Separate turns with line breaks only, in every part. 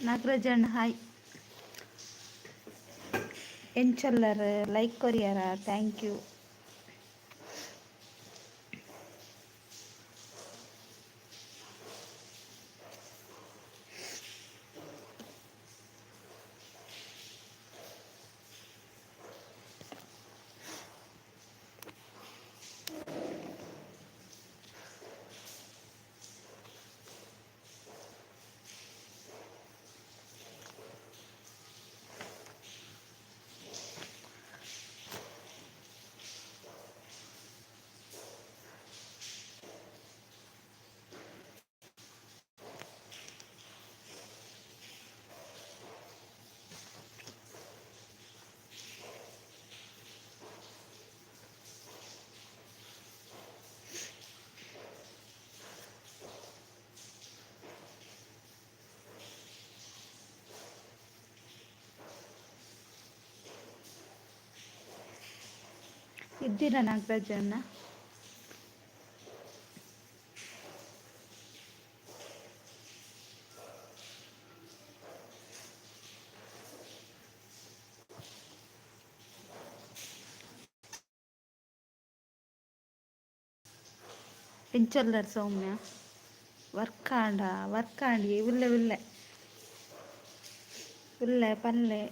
ನಾಗರಾಜಣ್ಣ hi. ಎಂಚೊಲ್ಲರ್? Like ಕೊರಿಯರ, thank you. ಇದ್ದೀರಾ ನಾಗರಾಜಣ್ಣ? ಎಂಚೊಲ್ಲರ್ ಸೌಮ್ಯ? ವರ್ಕ್ ಆಂಡ? ವರ್ಕ್ ಆಂಡಿ? ಉಲ್ಲೆ ಉಲ್ಲೆ ಉಲ್ಲೆ ಪಲ್ಲೆ.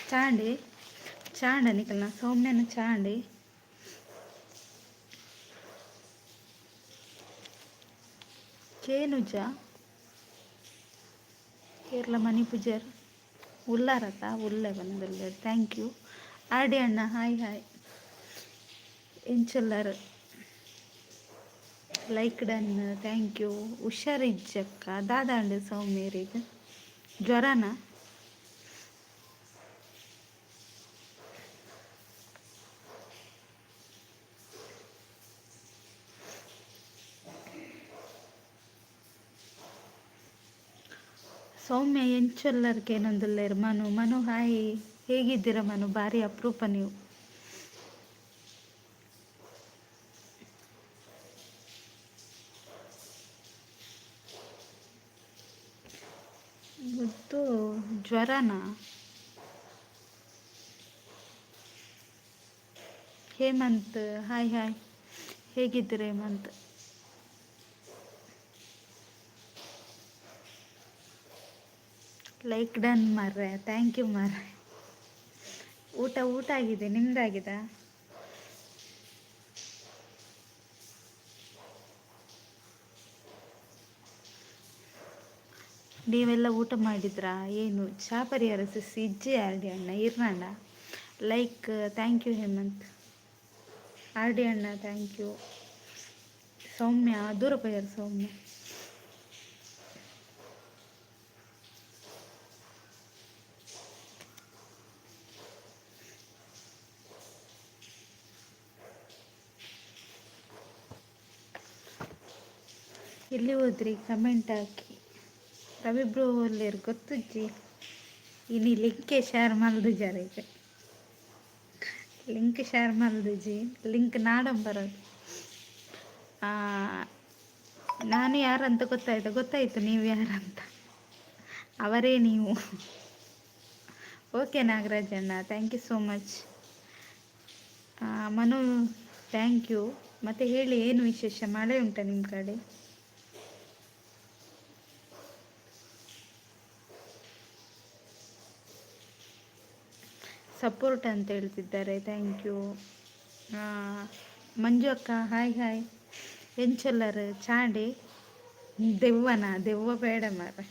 ಚಾಂಡಿ ಚಾಂಡ ನಿಕಲ್ನ ಸೌಮ್ಯನ ಚಾಂಡಿ. ಕೇನುಜ ಕೇರಳ ಮಣಿ ಪೂಜಾರ್ ಉಲ್ಲಾರತ ಉಲ್ಲೆ ಬಂದುಲ್ಲೆರ್. Thank you. RD ಅಣ್ಣ ಹಾಯ್ ಹಾಯ್. ಎಂಚೊಲ್ಲರ್? Like done, thank you. ಹುಷಾರಿಜ್ಜಕ್ಕ? ದಾದಾಂಡ್ ಸೌಮ್ಯರಿಗೆ, ಜ್ವರನಾ? ಸೌಮ್ಯ ಎಂಚೊಲ್ಲರ್ಗೆ ಏನೊಂದುಲ್ಲೆರ್. ಮನು ಮನು ಹಾಯ್, ಹೇಗಿದ್ದೀರಾ ಮನು? ಭಾರಿ ಅಪರೂಪ ನೀವು. ಮುದ್ದು ಜ್ವರನಾ? ಹೇಮಂತ್ ಹಾಯ್ ಹಾಯ್, ಹೇಗಿದ್ದೀರಾ ಹೇಮಂತ್? ಲೈಕ್ ಡನ್ ಮಾರ್ರೆ, thank you ಮಾರ್ರೆ. ಊಟ ಊಟ ಆಗಿದೆ, ನಿಮ್ದಾಗಿದೆ? ನೀವೆಲ್ಲ ಊಟ ಮಾಡಿದ್ರಾ? ಏನು ಚಾ ಪರಿಹಾರ ಸಿಸ್ ಇಜ್ಜೆ ಆರ್ ಡಿ ಅಣ್ಣ ಇರ್ನಣ್ಣ. Like, thank you Hemant. R D ಅಣ್ಣ thank you. ಸೌಮ್ಯ ದೂರ ಪೋಯರ್ ಸೌಮ್ಯ. ಎಲ್ಲಿ ಹೋದ್ರಿ? ಕಮೆಂಟ್ ಹಾಕಿ. ರವಿ ಬ್ರೋ ಒಲ್ಲೆರ್ ಗೊತ್ತುಜ್ಜಿ. ಇನಿ ಲಿಂಕೆ ಶೇರ್ ಮಲ್ದುಜಾರ್ ಈಗ. ಲಿಂಕ್ ಶೇರ್ ಮಲ್ದುಜಿ, ಲಿಂಕ್ ನಾಡೊಂಬರದು. ನಾನು ಯಾರಂತ ಗೊತ್ತಾಯ್ತು? ಗೊತ್ತಾಯಿತು ನೀವು ಯಾರಂತ. ಅವರೇ ನೀವು. ಓಕೆ ನಾಗರಾಜಣ್ಣ, thank you so much. Manu thank you. ಮತ್ತು ಹೇಳಿ, ಏನು ವಿಶೇಷ? ಮಳೆ ಉಂಟಾ ನಿಮ್ಮ ಕಡೆ? ಸಪೋರ್ಟ್ ಅಂತ ಹೇಳ್ತಿದ್ದಾರೆ, thank you. ಮಂಜು ಅಕ್ಕ ಹಾಯ್ ಹಾಯ್. ಎಂಚೊಲ್ಲರ್? ಚಾಂಡಿ ದೆವ್ವನ? ದೆವ್ವ ಬೇಡ ಮಾರ್ರೆ.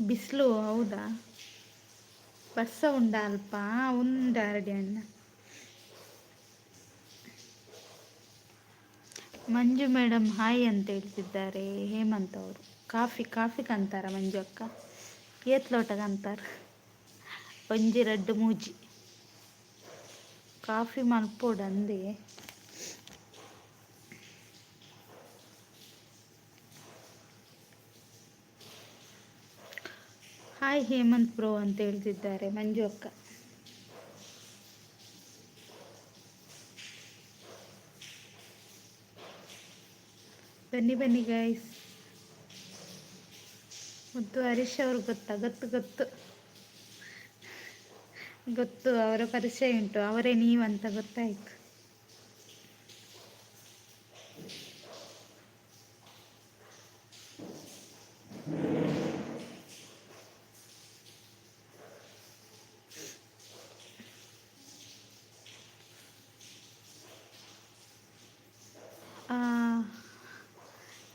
ಬಿಸಿಲು ಹೌದಾ? ಬರ್ಸ ಉಂಡಾ ಅಲ್ಪ? ಉಂಡ ಅರಡಿ ಅಣ್ಣ. ಮಂಜು ಮೇಡಮ್ ಹಾಯ್ ಅಂತ ಹೇಳ್ತಿದ್ದಾರೆ ಹೇಮಂತ್ ಅವರು. ಕಾಫಿ ಕಾಫಿ ಕಂತಾರ ಮಂಜು ಅಕ್ಕ? ಏತ್ ಲೋಟಗ ಅಂತಾರ? ಒಂಜಿ ರಡ್ಡ್ ಮೂಜಿ ಕಾಫಿ ಮಲ್ಪೊಡು ಅಂದೆ. ಹಾಯ್ ಹೇಮಂತ್ ಬ್ರೋ ಅಂತ ಹೇಳ್ತಿದ್ದಾರೆ ಮಂಜು ಅಕ್ಕ. ಬನ್ನಿ ಬನ್ನಿ ಗೈಸ್. ಮುದ್ದು ಹರೀಶ್ ಅವರು ಗೊತ್ತಾ? ಗೊತ್ತು ಗೊತ್ತು ಗೊತ್ತು, ಅವರ ಪರಿಚಯ ಉಂಟು. ಅವರೇ ನೀವಂತ ಗೊತ್ತಾಯಿತು.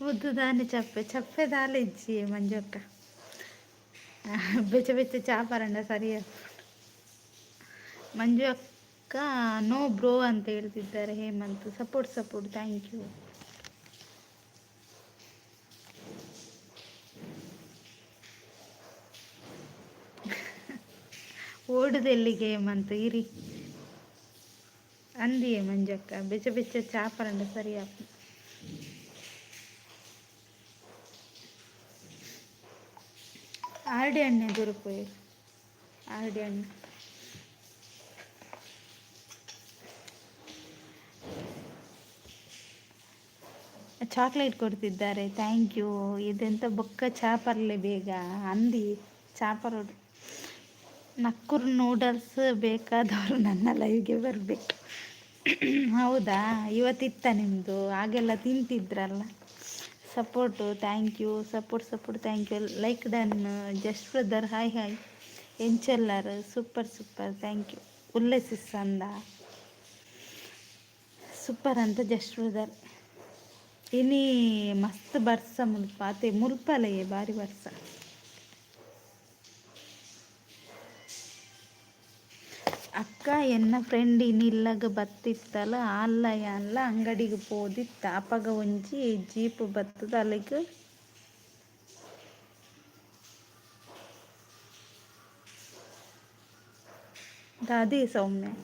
ಮುದ್ದು ದಾನೆ ಚಪ್ಪೆ ಚಪ್ಪೆ ದಾಲ ಇಜ್ಜಿ ಮಂಜಕ್ಕ. ಬೆಚ್ಚ ಬೆಚ್ಚ ಚಾ ಪರಂಡ ಸರಿ. ಮಂಜು ಅಕ್ಕ ನೋ ಬ್ರೋ ಅಂತ ಹೇಳ್ತಿದ್ದಾರೆ. Hemant support support, thank you. ಓಡುದೆಲ್ಲಿಗೆ ಹೇಮಂತ್, ಇರಿ ಅಂದಿಯೇ ಮಂಜಕ್ಕ. ಬೆಚ್ಚ ಬೆಚ್ಚ ಚಾ ಪರಂಡ ಸರಿ. ಆರ್ಡಿ ಅಣ್ಣೆ ದೂರ ಆರ್ಡಿ ಅಣ್ಣ. ಚಾಕ್ಲೇಟ್ ಕೊಡ್ತಿದ್ದಾರೆ, thank you. ಇದೆಂತ ಬೊಕ್ಕ ಚಾ ಪರ್ಲೆ ಬೇಗ ಅಂದಿ ಚಾ ಪರೋಡು. ನಕ್ಕುರು ನೂಡಲ್ಸ್ ಬೇಕಾದವರು ನನ್ನ ಲೈವ್ಗೆ ಬರಬೇಕು. ಹೌದಾ? ಇವತ್ತಿತ್ತ ನಿಮ್ಮದು? ಆಗೆಲ್ಲ ತಿಂತಿದ್ರಲ್ಲ. Support, thank you. Support support, thank you. Like done. Just brother, hi hi. ಎಂಚೆಲ್ಲಾರ್? Super super, thank you. ಉಲ್ಲೆ ಸಿಸ್ ಅಂದ, ಸೂಪರ್ ಅಂತ ಜಸ್ಟ್ ಬ್ರದರ್. ಇನಿ ಮಸ್ತ್ ಬರ್ಸ ಮುಲ್ಪ ಅತೆ ಮುಲ್ಪಲಯೇ ಬಾರಿ ಬರ್ಸ. ಅಕ್ಕ ಎನ್ನ ಫ್ರೆಂಡ್ ಇನಿ ಇಲ್ಲಗ್ ಬತ್ತಿತ್ತಲ್, ಆಲ್ಲ ಯಾನ್ಲ ಅಂಗಡಿಗ್ ಪೋದಿತ್ತ ಅಪಗ ಒಂಜಿ ಜೀಪ್ ಬತ್ತುದು ಅಲೆಗ್ ದಾದಿ ಸೌಮ್ಯ.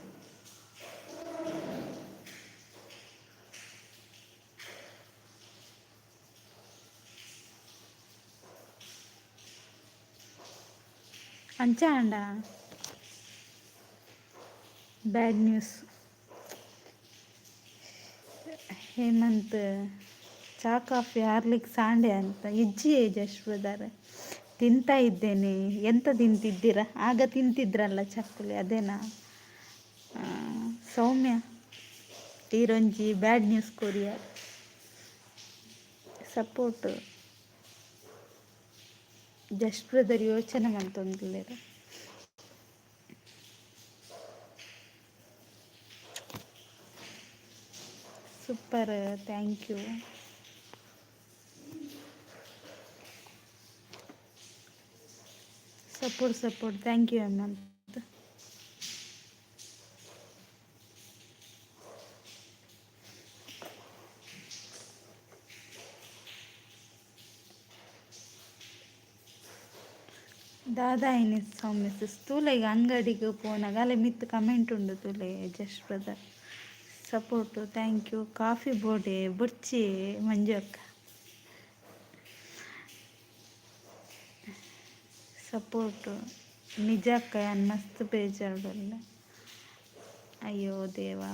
ಅಂಚ ಆಂಡ ಬ್ಯಾಡ್ ನ್ಯೂಸ್. ಹೇಮಂತ್ ಚಾ ಕಾಫಿ ಹಾರ್ಲಿಕ್ಸ್ ಆಂಡೆ ಅಂತ ಇಜ್ಜಿ. ಜಸ್ಟ್ ಬ್ರದರ್, ತಿಂತಾ ಇದ್ದೇನೆ. ಎಂತ ತಿಂತಿದ್ದೀರಾ? ಆಗ ತಿಂತಿದ್ರಲ್ಲ ಚಕ್ಕುಲಿ, ಅದೇನಾ? ಸೌಮ್ಯ ಈರೊಂಜಿ bad news courier. Support just brother, ಯೋಚನೆ ಮಂತೊಂದುಲ್ಲೆರ್. Super, thank you. Support support, thank you Hemant. ದಾದಾ ಇನಿ ಸೌಮ್ಯ ತೂಲೆ ಈಗ ಅಂಗಡಿಗೆ ಪೋನಾಗ ಅಲ್ಲೇ ಮಿತ್ತು ಕಮೆಂಟ್ ಉಂಡು ತೂಲೆ. Just brother support, thank you. Coffee ಬೋಡೆ ಬೊರ್ಚಿ ಮಂಜು ಅಕ್ಕ. ಸಪೋರ್ಟು ನಿಜ ಅಕ್ಕ, ಯಾನ್ ಮಸ್ತ್ ಬೇಜಾರುಲ್ಲ. ಅಯ್ಯೋ ದೇವಾ.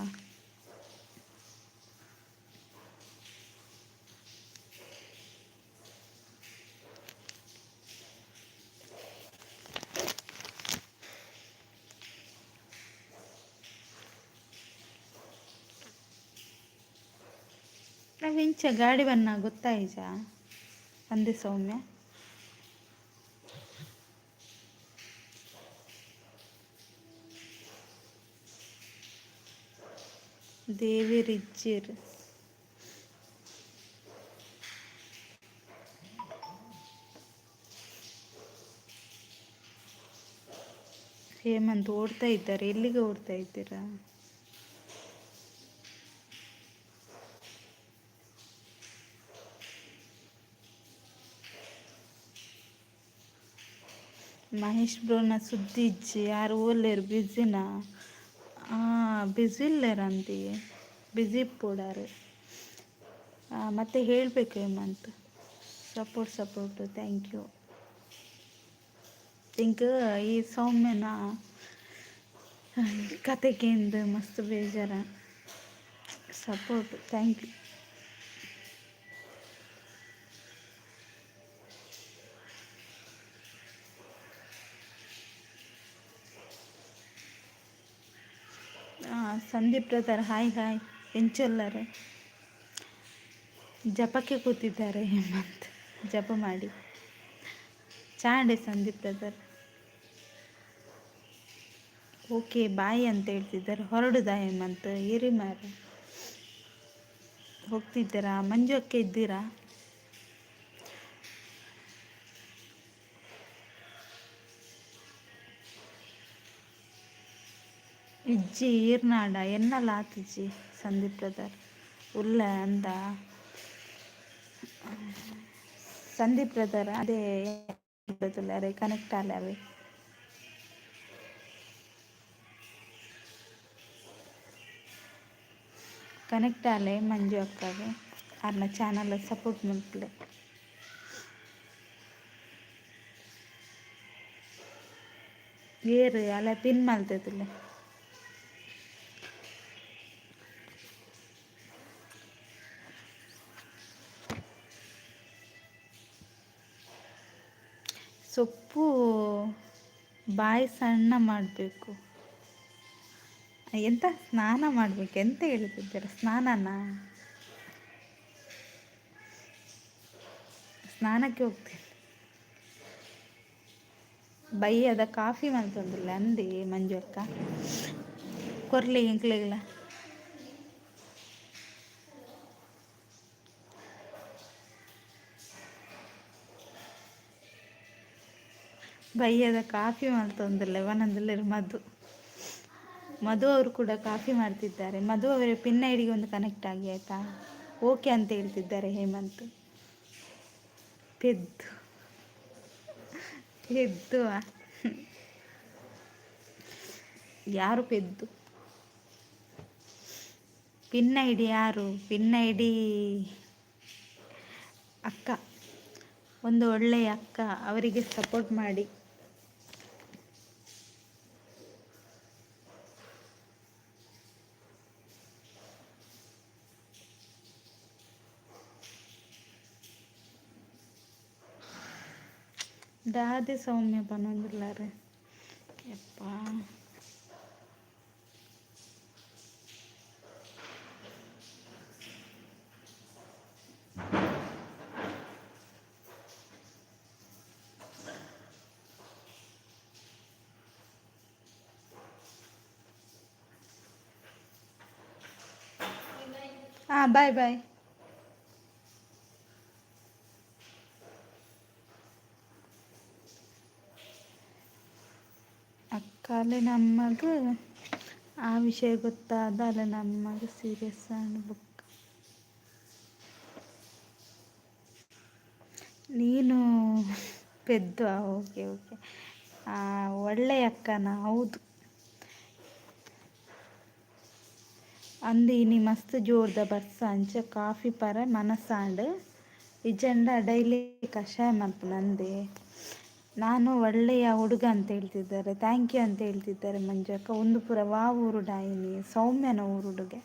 ನಾವಿಂಚ ಗಾಡಿ ಬನ್ನ ಗೊತ್ತಾಯಿಜ ಅಂದೆ ಸೌಮ್ಯ. ದೇವೆರಿಜ್ಜೆರ್. ಹೇಮಂತ್ ಓಡ್ತಾ ಇದ್ದಾರೆ, ಎಲ್ಲಿಗೆ ಓಡ್ತಾ ಇದ್ದೀರಾ? ಮಹೇಶ್ ಬ್ರೋನ ಸುದ್ದಿ ಇಜ್ಜಿ, ಯಾರು ಓಲ್ಲೇರು? ಬ್ಯುಸಿನಾ? Busy ಇಲ್ಲೇರಂತಿ, busy ಇಪ್ಪುಡಾರು. ಮತ್ತೆ ಹೇಳಬೇಕು Hemant. Support support, thank you. Think ಈ ಸೌಮ್ಯನ ಕತೆ ಕೇಂದು ಮಸ್ತ್ ಬೇಜಾರ. Support, thank you. Sandeep brother, hi hi. ಎಂಚೊಲ್ಲರ್? ಜಪಕ್ಕೆ ಕೂತಿದ್ದಾರೆ ಹೇಮಂತ್. ಜಪ ಮಾಡಿ ಚಾಂಡೆ. ಸಂದೀಪ್ ಬ್ರದರ್, ಓಕೆ ಬಾಯ್ ಅಂತ ಹೇಳ್ತಿದ್ದಾರೆ. ಹೊರಡುದ ಹೇಮಂತ್? ಇರಿ ಮಾರ, ಹೋಗ್ತಿದ್ದೀರಾ? ಮಂಜು ಅಕ್ಕ ಇದ್ದೀರಾ? ಇಜ್ಜಿ, ಈರ್ನಾಡ ಎನ್ನಲ ಆತಿಜ್ಜಿ. ಸಂದೀಪ್ ಬ್ರದರ್ ಉಲ್ಲ ಅಂದ. ಸಂದೀಪ್ ಬ್ರದರ್, ಅದೇ ಕನೆಕ್ಟ್ ಅಲ್ಲವೇ? ಕನೆಕ್ಟ್ ಆಲೆ ಮಂಜು ಅಕ್ಕಗೆ. ಅರ್ನ ಚಾನಲ್ ಸಪೋರ್ಟ್ ಮಲ್ಪಲೆ. ಏರು ಅಲ್ಲ ಪಿನ್ ಮಲ್ತದಿಲ್ಲ. ಸೊಪ್ಪು ಬಾಯಿ ಸಣ್ಣ ಮಾಡಬೇಕು. ಎಂತ ಸ್ನಾನ ಮಾಡಬೇಕು ಎಂತ ಹೇಳ್ತಿದ್ದೀರ? ಸ್ನಾನನ? ಸ್ನಾನಕ್ಕೆ ಹೋಗ್ತೀನಿ. ಬೈಯದ ಕಾಫಿ ಮಲ್ತೊಂದುಲ್ಲೆ ಅಂದಿ ಮಂಜು ಅಕ್ಕ. ಕೊರ್ಲಿ ಎಂಕ್ಲೆಗ್ಲ. ಬಯ್ಯದ ಕಾಫಿ ಮಲ್ತೊಂದುಲ್ಲೆ ವನಂದುಲ್ಲೆರ್ ಮಧು. ಮಧು ಅವರು ಕೂಡ ಕಾಫಿ ಮಾಡ್ತಿದ್ದಾರೆ. ಮಧು ಅವರೇ, ಪಿನ್ ಐಡಿಗೆ ಒಂದು ಕನೆಕ್ಟ್ ಆಗಿ, ಆಯಿತಾ? ಓಕೆ ಅಂತ ಹೇಳ್ತಿದ್ದಾರೆ ಹೇಮಂತ್. ಪೆದ್ದು ಪೆದ್ದು. ಯಾರು ಪೆದ್ದು? ಪಿನ್ ಐಡಿ ಯಾರು? ಪಿನ್ ಐಡಿ ಅಕ್ಕ, ಒಂದು ಒಳ್ಳೆಯ ಅಕ್ಕ. ಅವರಿಗೆ ಸಪೋರ್ಟ್ ಮಾಡಿ. ದಾದೆ ಸೌಮ್ಯ ಪನೊಂದುಲ್ಲೆರ್ ಯಪ್ಪಾ. ಹಾಂ, ಬಾಯ್ ಬಾಯ್. ಅಕ್ಕಲೆ ನಮ್ಮಗ್ ಆ ವಿಷಯ ಗೊತ್ತಾದ ಅಲ್ಲ ನಮ್ಮಗ್ ಸೀರಿಯಸ್ ಆಂಡ್ ಬೊಕ್ಕ ನೀನು ಪೆದ್ದು. ಓಕೆ ಓಕೆ, ಒಳ್ಳೆಯ ಅಕ್ಕನ? ಹೌದು ಅಂದು. ಇನಿ ಮಸ್ತ್ ಜೋರ್ದ ಬರ್ಸ, ಅಂಚ ಕಾಫಿ ಪರ ಮನಸಾಂಡ್. ಇಜ್ಜಂಡ ಡೈಲಿ ಕಷಾಯ ಮಲ್ಪುನ ಅಂದೆ. ನಾನು ಒಳ್ಳೆಯ ಹುಡುಗ ಅಂತ ಹೇಳ್ತಿದ್ದಾರೆ. Thank you ಅಂತ ಹೇಳ್ತಿದ್ದಾರೆ ಮಂಜು ಅಕ್ಕ. ಒಂದು ಪೂರ ವಾ ಊರುಡಾಯಿನಿ? ಸೌಮ್ಯನ ಊರುಡುಗೆ.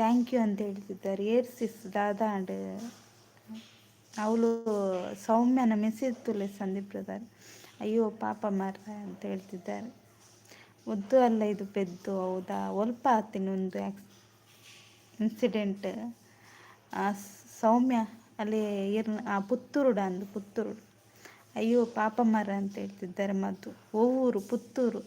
Thank you ಅಂತ ಹೇಳ್ತಿದ್ದಾರೆ. ಏರ್ಸಿಸ್ ದಾದಾಂಡ್? ಅವಳು ಸೌಮ್ಯನ ಮೆಸೇಜ್ ತುಲೆ. ಸಂದೀಪ್ ಬ್ರದರ್, ಅಯ್ಯೋ ಪಾಪ ಮಾರ್ರೆ ಅಂತ ಹೇಳ್ತಿದ್ದಾರೆ. ಮುದ್ದು ಅಲ್ಲ ಇದು, ಪೆದ್ದು. ಹೌದಾ? ಒಲ್ಪ ಆತಿನ ಒಂದು ಇನ್ಸಿಡೆಂಟ್. ಸೌಮ್ಯ ಅಲ್ಲಿ ಇರ್ ಪುತ್ತೂರುಡ ಅಂದು, ಪುತ್ತೂರು. ಅಯ್ಯೋ ಪಾಪ ಮರ ಅಂತ ಹೇಳ್ತಿದ್ದಾರೆ ಮಧು. ಓವೂರು? ಪುತ್ತೂರು.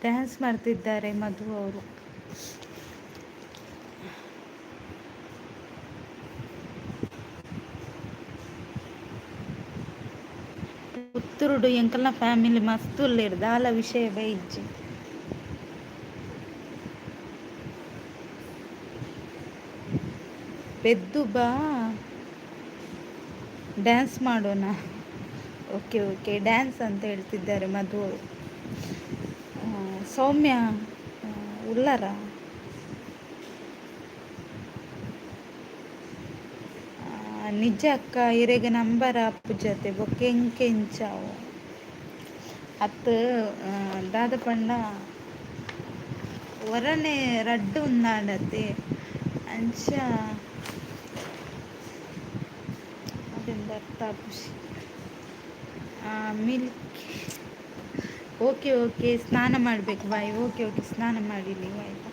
ಡ್ಯಾನ್ಸ್ ಮಾಡ್ತಿದ್ದಾರೆ ಮಧು ಅವರು. ಪುತ್ತೂರುಡು ಎಂಕಲ್ನ ಫ್ಯಾಮಿಲಿ ಮಸ್ತ್ ಉಲ್ಲೆರ್. ದಾಲ ವಿಷಯ ಬೈಜ್ಜಿ. ಪೆದ್ದು ಬಾ, ಡ್ಯಾನ್ಸ್ ಮಾಡೋಣ. ಓಕೆ ಓಕೆ, ಡ್ಯಾನ್ಸ್ ಅಂತ ಹೇಳ್ತಿದ್ದಾರೆ ಮಧು ಅವರು. ಸೌಮ್ಯ ಉಲ್ಲರ? ನಿಜ ಅಕ್ಕ ಇರೆಗ್ ನಂಬರ್ ಆಪುಜತೆ ಬೊಕ್ಕ ಎಂಕೆಂಚಾವು ಅತ್ತು ದಾದ ಪಂಡ ಒರನೆ ರಡ್ಡ್ ಉಂದಾಂಡತೆ ಅಂಚ ಅದೆಂದ ಅರ್ಥ ಆಪುಜಿ. ಮಿಲ್ಕ್ ಓಕೆ ಓಕೆ, ಸ್ನಾನ ಮಾಡಬೇಕು, ಬಾಯ್. ಓಕೆ ಓಕೆ, ಸ್ನಾನ ಮಾಡಿ ನೀವು, ಆಯಿತಾ?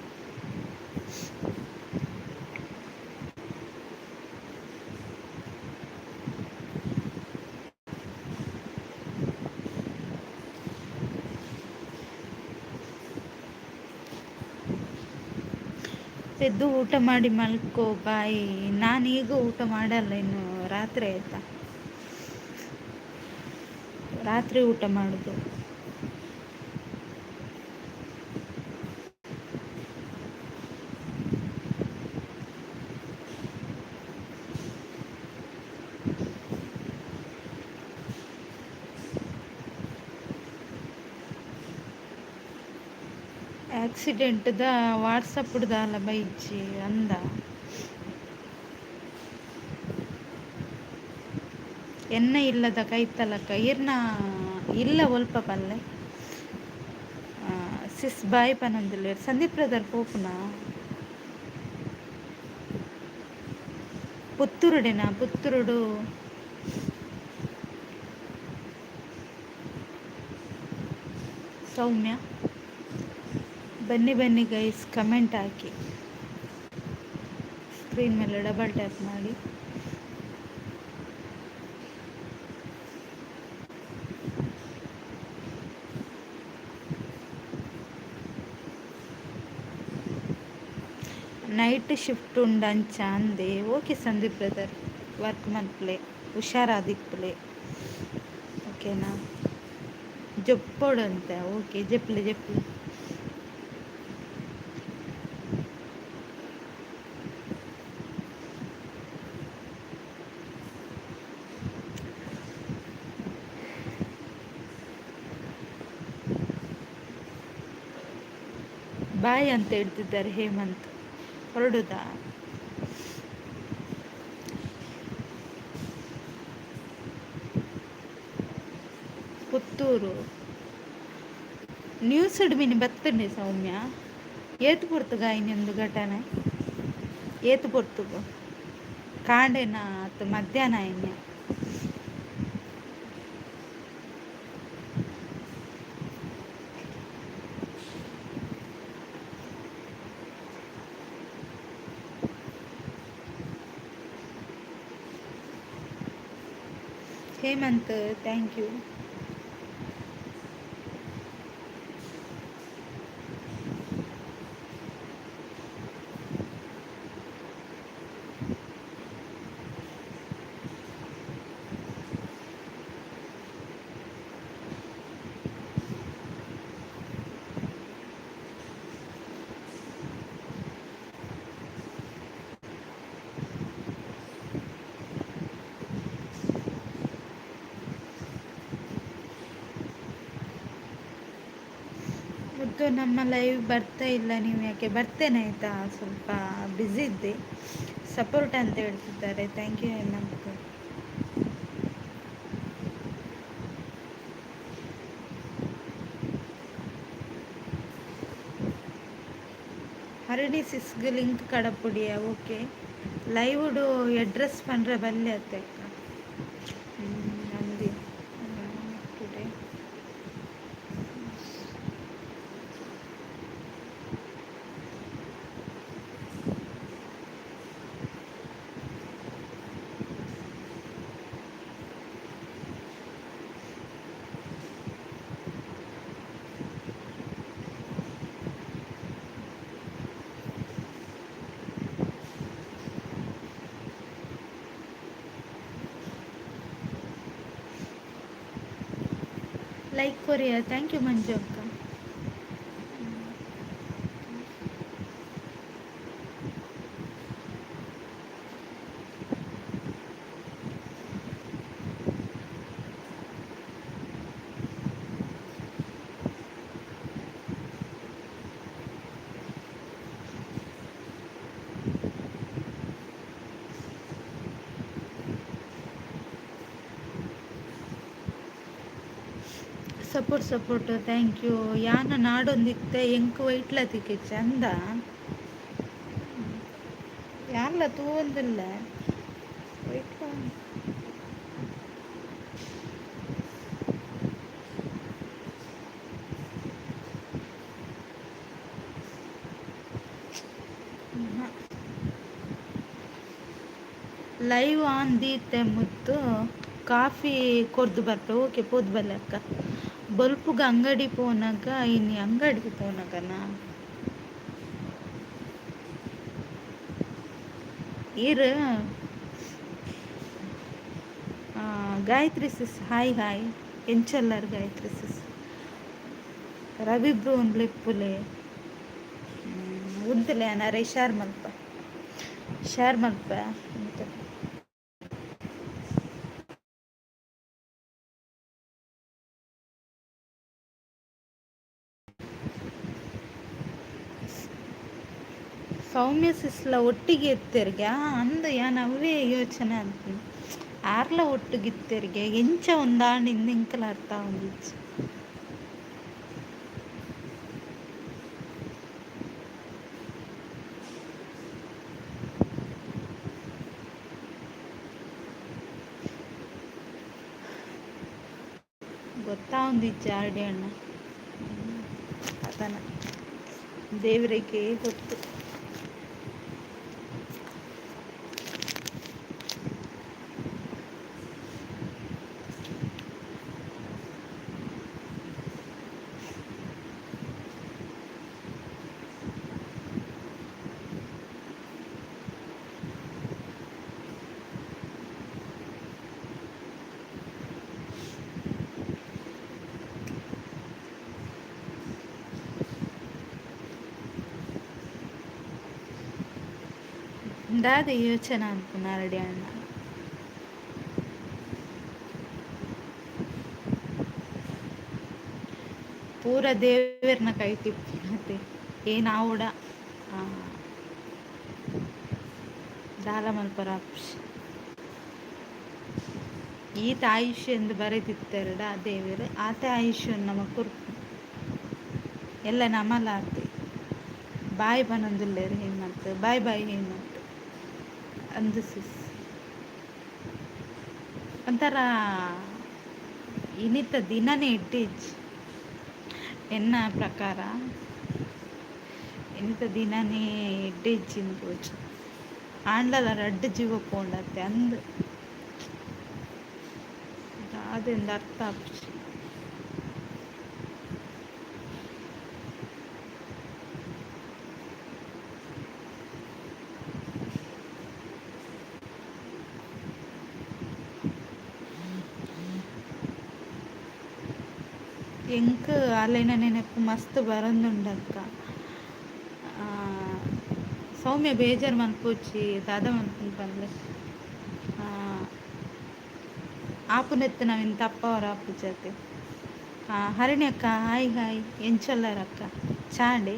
ಎದ್ದು ಊಟ ಮಾಡಿ ಮಲ್ಕೋ, ಬಾಯ್. ನಾನೀಗ ಊಟ ಮಾಡಲ್ಲ, ಇನ್ನು ರಾತ್ರಿ ಆಯಿತಾ? ರಾತ್ರಿ ಊಟ ಮಾಡೋದು. ಆಕ್ಸಿಡೆಂಟ್ದ ವಾಟ್ಸಪ್ಡ್ದಾಲ ಬೈಜಿ ಅಂದ. ಎನ್ನ ಇಲ್ಲದ ಕೈತಲಕ ಇರ್ನ ಇಲ್ಲ ಒಲ್ಪ ಪಲ್ಲೆ ಸಿಸ್ ಬಾಯ್ ಪನೊಂದುಲ್ಲೆರ್. ಸಂದೀಪ್ ಬ್ರದರ್ ಪೋಪುನ ಪುತ್ತೂರುಡೆನಾ? ಪುತ್ತೂರುಡು ಸೌಮ್ಯ. ಬನ್ನಿ ಬನ್ನಿ ಗೈಸ್, ಕಮೆಂಟ್ ಹಾಕಿ, ಸ್ಕ್ರೀನ್ ಮೇಲೆ ಡಬಲ್ ಟ್ಯಾಪ್ ಮಾಡಿ. ನೈಟ್ ಶಿಫ್ಟ್ ಉಂಡು ಅಂಚ ಅಂದೆ. ಓಕೆ ಸಂದೀಪ್ ಬ್ರದರ್, ವರ್ಕ್ ಮಲ್ಪಲೆ, ಹುಷಾರಾದಿಪ್ಪಲೆ, ಓಕೆನಾ? ಜಪ್ಪೊಡಂತೆ. ಓಕೆ, ಜಪ್ಲೆ ಜಪ್ಲೆ. ಬಾಯ್ ಅಂತ ಹೇಳ್ತಿದ್ದಾರೆ ಹೇಮಂತ್. ಹೊರಡುದಾ? ಪುತ್ತೂರು ನ್ಯೂಸ್ ಮಿನಿ ಬತ್ತಂಡೆ ಸೌಮ್ಯ. ಏತು ಪೊರ್ತುಗ ಇನ್ನೊಂದು ಘಟನೆ? ಏತು ಪೊರ್ತುಗು? ಕಾಂಡೆನ ಅತ್ತು ಮಧ್ಯಾಹ್ನ ಆಯಿನ? Hemant thank you. ಮುದ್ದು, ನಮ್ಮ ಲೈವ್ ಬರ್ತಾ ಇಲ್ಲ ನೀವು ಯಾಕೆ? ಬರ್ತೇನೆ ಆಯಿತಾ, ಸ್ವಲ್ಪ ಬ್ಯುಸಿ ಇದ್ದೆ. ಸಪೋರ್ಟ್ ಅಂತ ಹೇಳ್ತಿದ್ದಾರೆ, thank you Hemant. Harini ಸಿಸ್ಗ್ link ಕಡಪುಡಿಯ. Okay, ಲೈವ್ಡು ಅಡ್ರೆಸ್ ಪಂಡ್ರೆ ಬಲ್ಲೆ ಅತ್ತ ನಂದಿ today. Like Korea, thank you Manju ಅಕ್ಕ. Support support, thank you. ಯಾನ ನಾಡೊಂದಿತ್ತೆ ಎಂಕ್ ವೈಟ್ಲ ತಿಕ್ಕಿಚ್ಚ ಅಂದ ಯಾನ್ಲ ತೂವೊಂದುಲ್ಲೆ ವೈಟ್ಲ. ಲೈವ್ ಆನ್ ದೀತೆ ಮುತ್ತು ಕಾಫಿ ಕೊರ್ದು ಬರ್ಪೆ. ಓಕೆ ಪೋದು ಬಲ್ಲೆ ಅಕ್ಕ. ಬೊಲ್ಪುಗ ಅಂಗಡಿ ಪೋನಗ ಇನಿ ಅಂಗಡಿಗೆ ಪೋನಗನಾ ಈರ್. Gayatri sis, hi hi. ಎಂಚಲ್ಲಾರ್ ಗಾಯತ್ರಿ ಸಿಸ್? ರವಿ ಬ್ರೋ ಲೆಪ್ಪುಲೆ. ಉಂತಲೆ ಅನಾರೆ ಶೇರ್ ಮಲ್ಪ, ಶೇರ್ ಮಲ್ಪ. ಸೌಮ್ಯ ಸಿಸ್ಲ ಒಟ್ಟಿಗೆ ಇತ್ತೆರ್ಗೆ ಅಂದು ಯಾನ್ ಅವೇ ಯೋಚನೆ ಅಂತ ಆರ್ಲ ಒಟ್ಟಿಗೆ ಇತ್ತೆರ್ಗೆ ಎಂಚ ಒಂದಾಂಡ ಇಂದು ಅರ್ಥ ಆವೊಂದಿಜ್ಜಿ. ಗೊತ್ತಾವೊಂದಿಜ್ಜಿ ಆರ್ಡಿ ಅಣ್ಣ ಅತನ ದೇವರಿಗೆ ಗೊತ್ತು. ದಾದ ಯೋಚನೆ ಅನ್ಪುನ ಅಣ್ಣ. ಪೂರ ದೇವೆರ್ನ ಕೈಟಿಪ್ಪುನತೆ ಏನಾವೊಡ ದಾಲ ಮಲ್ಪರ ಆಪುಜಿ. ಈತ ಆಯುಷ್ಯ ಎಂದು ಬರೆದಿತ್ತೆರಡ ದೇವೆರ್ ಆತೆ ಆಯುಷ್ಯ ನಮ ಕೊರ್ಪು ಎಲ್ಲ ನಮಲಾತೆ. ಬಾಯ್ ಪನೊಂದುಲ್ಲೆರ್ ಹೇಮಂತ್, ಬಾಯ್ ಬಾಯ್ ಹೇಮಂತ್ ಅಂದು ಸಿಸ್. ಒಂಥರ ಇನಿತ ದಿನನೇ ಎಡ್ಡೆಜ್ಜಿ ಎನ್ನ ಪ್ರಕಾರ. ಇನಿತ ದಿನನೇ ಎಡ್ಡೆಜ್ಜಿಂದ್ ತೋಜು. ಆಂಡಲ ರಡ್ಡ್ ಜೀವ ಪೋಂಡತ್ತೆ ಅಂದ್ ದಾದೆಂದ್ ಅರ್ಥ ಆಪುಜಿ. ಎಂಕ್ ಅಲೆನ ನೆನಪು ಮಸ್ತ್ ಬರೊಂದುಂಡಕ್ಕ. ಸೌಮ್ಯ ಬೇಜಾರ್ ಮನ್ಪೊಚಿ ದಾದ ಮನ್ಪುನು ಪನ್ಲೆ. ಆಪುನೆತ್ತ್ ನವಿನ್ ತಪ್ಪವರ ಆಪುಜತೆ. ಹರಿಣಿ ಅಕ್ಕ ಹಾಯ್ ಹಾಯ್. ಎಂಚೊಲ್ಲರ್ ಅಕ್ಕ? ಚಾಂಡಿ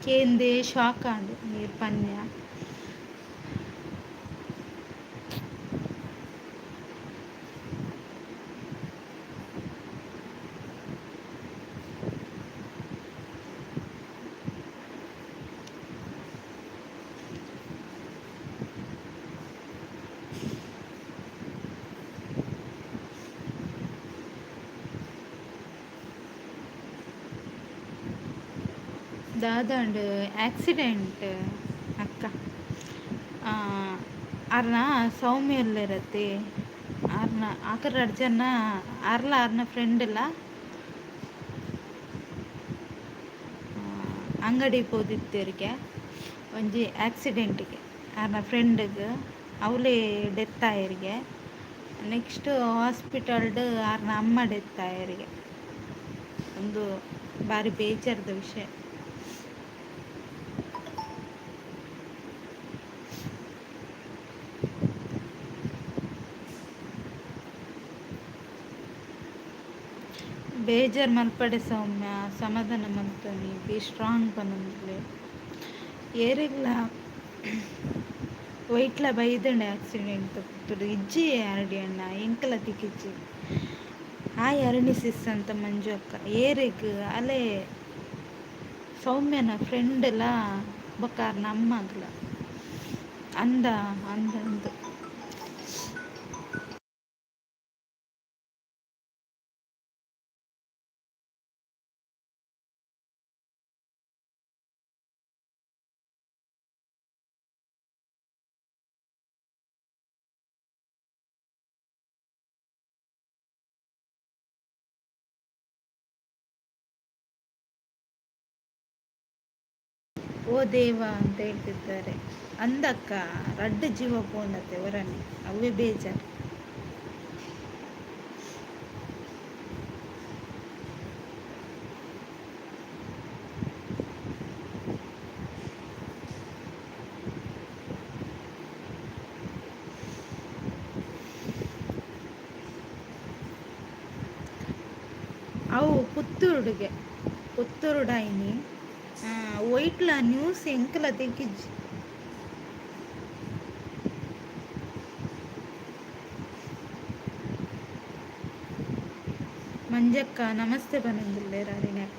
ಕೇಂದೆ ಶಾಕ್ ಆಂಡ್ ನೀರ್ ಪನ್ಯ. ದಾದಾಂಡ್ ಆಕ್ಸಿಡೆಂಟ್ ಅಕ್ಕ. ಆರ್ನ ಸೌಮ್ಯ ಉಲ್ಲೆರತ್ತೆ ಆರ್ನ ಆಕರ್ ರಡ್ಡ್ ಜನ ಆರ್ಲ ಆರ್ನ ಫ್ರೆಂಡ್ ಲ ಅಂಗಡಿ ಪೋದಿತ್ತೆರ್ಗೆ ಒಂಜಿ ಆಕ್ಸಿಡೆಂಟ್ಗೆ ಆರ್ನ ಫ್ರೆಂಡ್ಗ್ ಅವಲೇ ಡೆತ್ ಆಯೆರ್ಗೆ. ನೆಕ್ಸ್ಟ್ ಹಾಸ್ಪಿಟಲ್ಡ್ ಆರ್ನ ಅಮ್ಮ ಡೆತ್ ಆಯೆರ್ಗೆ. ಒಂದು ಬಾರಿ ಬೇಜಾರದ ವಿಷಯ. ಬೇಜಾರ್ ಮಲ್ಪಡೆ ಸೌಮ್ಯ, ಸಮಾಧಾನ ಮಲ್ತನಿ, ಬಿ ಸ್ಟ್ರಾಂಗ್ ಪನೊಂದುಲ್ಲೆ. ಏರೆಗ್ಲ ವೈಟ್ಲ ಬೈದಂಡೆ ಆಕ್ಸಿಡೆಂಟ್ ಪುತ್ತೂರು ಇಜ್ಜಿ ಆರ್ಡಿ ಅಣ್ಣ, ಎಂಕಲ ತಿಕ್ಕಿಜ್ಜಿ. ಆಯ್ ಅರಣಿ ಸಿಸ್ ಅಂತ ಮಂಜು ಅಕ್ಕ. ಏರೆಗ್ ಅಲೆ ಸೌಮ್ಯನ ಫ್ರೆಂಡ್ಲ ಬೊಕ್ಕ ಆರ್ನ ಅಮ್ಮಗ್ಲ ಅಂದ ಅಂದ ಅಂದು. ಓ ದೇವ ಅಂತ ಹೇಳ್ತಿದ್ದಾರೆ. ಅಂದಕ್ಕ ರಡ್ಡ್ ಜೀವ ಪೋಂಡತೆ ಒರನೆ, ಅವೇ ಬೇಜಾರು. ಅವು ಪುತ್ತೂರುಡುಗೆ ಪುತ್ತೂರುಡಾಯಿನಿ ವೈಟ್ಲ ನ್ಯೂಸ್ ಎಂಕಲ ತೆಗಿಜ್ಜಿ. ಮಂಜಕ್ಕ ನಮಸ್ತೆ ಪನೊಂದುಲ್ಲೆರ್ ಅರಿಣಿ ಅಕ್ಕ.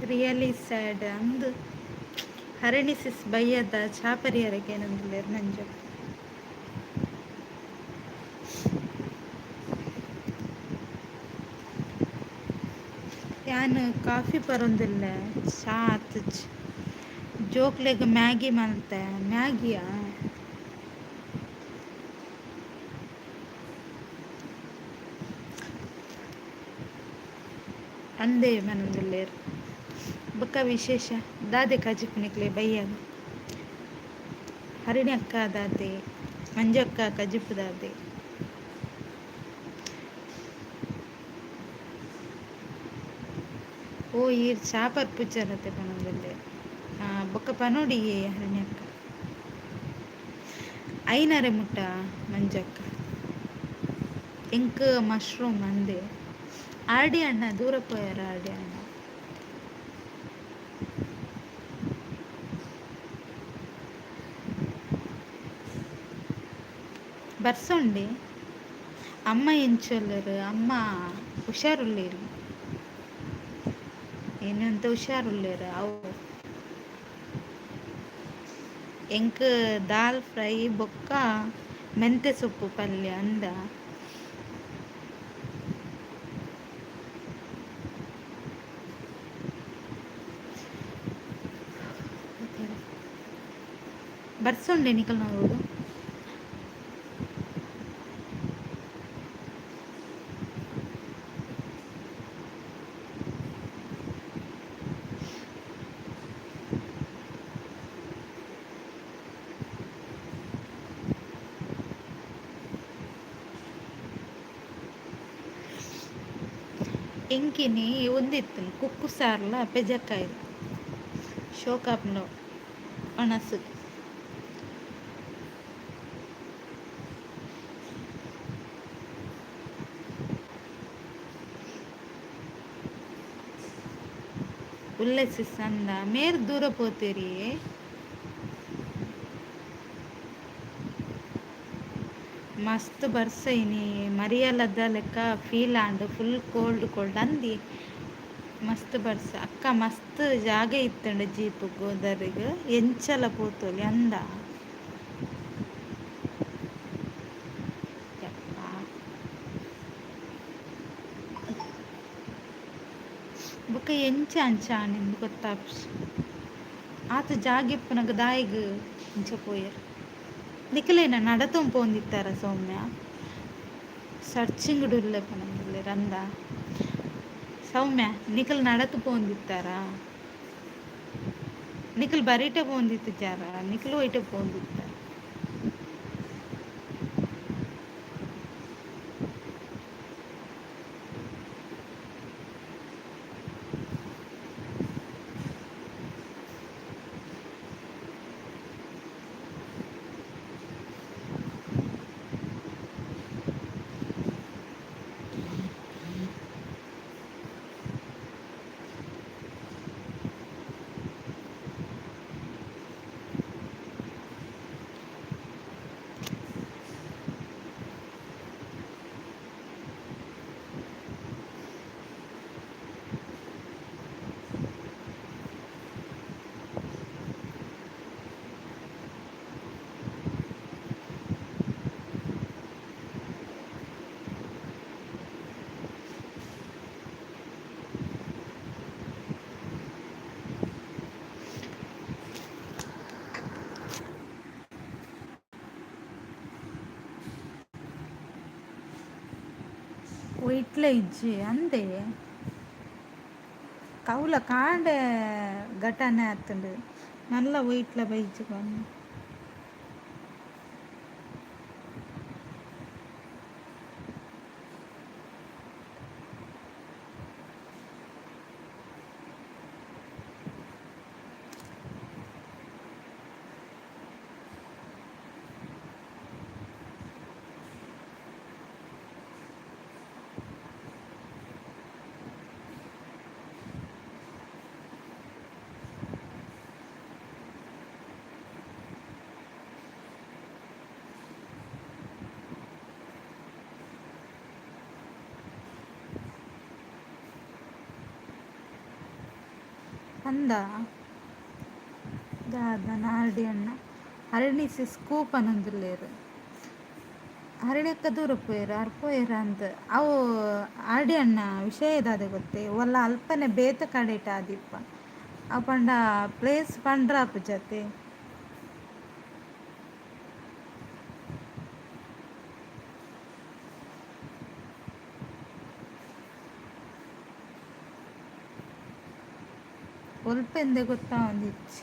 ರಿಯಲಿ ಸ್ಯಾಡ್ ಅಂದು. ಹರಣಿ ಸಿಸ್ ಬಯ್ಯದ ಚಾಪರಿಯರಿಗೆ ಏನೊಂದುಲ್ಲೆರ್ ಮಂಜಕ್ಕ. ಯಾನ್ ಕಾಫಿ ಪರೊಂದುಲ್ಲೆ, ಚಾ ಆತುಜಿ. ಜೋಕ್ಲೆಗ್ ಮ್ಯಾಗಿ ಮಲ್ತೆ, ಮ್ಯಾಗಿಯಾ? ಅಂದೇ ಪನೊಂದುಲ್ಲೆರ್. ಬೊಕ್ಕ ವಿಶೇಷ ದಾದೆ ಕಜಿಪು ನಿಕ್ಲೆ ಬಯ್ಯಗ್? ಹರಿಣಿ ಅಕ್ಕ ದಾದೆ, ಮಂಜಕ್ಕ ಕಜಿಪು ದಾದೆ? ಓ ಈರ್ ಚಾ ಪರ್ಪುಜರತೆ ಪನೊಂದುಲ್ಲೆರ್. ಬೊಕ್ಕ ಪನೊಡಿಯೇ ಹರಿಣಿ ಅಕ್ಕ. ಐನರೆ ಮುಟ್ಟ ಮಂಜಕ್ಕ. ಎಂಕ್ ಮಶ್ರೂಮ್ ಅಂದೆ. ಆರ್ಡಿ ಅಣ್ಣ ದೂರ ಪೋಯೆರ್ ಆರ್ಡಿ ಅಣ್ಣ. ಬರ್ಸೊಂಡೆ ಅಮ್ಮ ಎಂಚೊಲ್ಲೆರ್? ಅಮ್ಮ ಹುಷಾರುಲ್ಲೆರ್. ಏನಂತ ಹುಷಾರುಲ್ಲೆರ್ ಅವು. ಎಂಕ್ ದಾಲ್ ಫ್ರೈ ಬೊಕ್ಕ ಮೆಂತೆ ಸೊಪ್ಪು ಪಲ್ಯ ಅಂದ. ಬರ್ಸೊಂಡೆ ನಿಕಲ್ನ ಊರುಡು? ಎಂಕಿನಿ ಉಂದಿತ್ತುಂಡು ಕುಕ್ಕು ಸಾರ್ಲ ಪೆಜಕಾಯಿಲ ಶೋಕಾಪುಂಡು ಒಣಸ್. ಉಲ್ಲೆ ಸಿಸ್ ಅಂದ ಮೇರ್ ದೂರ ಪೋತೆರಿಯೇ? ಮಸ್ತ್ ಬರ್ಸ ಇನಿ ಮರಿಯಲದ ಲೆಕ್ಕ ಫೀಲ್ ಆಂಡ್, ಫುಲ್ ಕೋಲ್ಡ್ ಕೋಲ್ಡ್ ಅಂದಿ. ಮಸ್ತ್ ಬರ್ಸ ಅಕ್ಕ ಮಸ್ತ್ ಜಾಗ ಇತ್ತುಂಡು ಜೀಪ್ ಗೋದರಿಗ್ ಎಂಚಲ ಪೋತೊಲಿ ಅಂದ. ಯಪ್ಪಾ. ಬೊಕ ಎಂಚ ಅಂಚ ಆಂಡ್ ಗೊತ್ತಾಪುಜಿ. ಆತ್ ಜಾಗೆ ಇಪ್ಪುನಗ ದಾಯೆಗ್ ಇಂಚ ಪೋಯೆರ್. ನಿಕಲೆನ ನಡತೊಂದು ಪೋವೊಂದಿತ್ತಾರ ಸೌಮ್ಯ? ಸರ್ಚಿಂಗ್ ಉಲ್ಲೆ ಪನೊಂದುಲ್ಲೆರ್ ಅಂದ. ಸೌಮ್ಯ ನಿಕಲ್ ನಡತ್ ಪೋವೊಂದಿತ್ತಾರ? ನಿಕಲ್ ಬರಿಟೆ ಪೋವೊಂದಿತ್ತಿಜ್ಜಾರ? ನಿಕಲ್ ಒಯ್ಟೆ ಪೋವೊಂದಿತ್ತಾರ? ಒಯ್ಟ್ಲ ಇಜ್ಜಿ ಅಂದೆ. ಕೌಲ ಕಾಂಡೆ ಘಟನೆ ಆತುಂಡು ಮಲ್ಲ ಒಯ್ಟ್ಲ ಬೈಜಿ ಪಂದ್. ಅಂದ ದಾದ ನಾರ್ಡಿ ಅಣ್ಣ ಹರಿಣಿ ಸಿಸ್ ಪನೊಂದುಲ್ಲೆರ್ ಹರಿಣಿ ಅಕ್ಕ ದೂರ ಪೋಯೆರ್ ಆರ್ ಪೋಯೆರ್ ಅಂದ್. ಅವು ಆರ್ಡಿ ಅಣ್ಣ ವಿಷಯ ದಾದ ಗೊತ್ತೇ, ಒಲ್ಲ ಅಲ್ಪನೆ ಬೇತೆ ಕಡೆಟ್ ಆದಿಪ್ಪ ಅವು ಪಂಡ ಪ್ಲೇಸ್ ಪಂಡ್ರ ಆಪುಜತೆ. ಒಲ್ಪೆಂದೆ ಗೊತ್ತಾವೊಂದಿಜ್ಜಿ.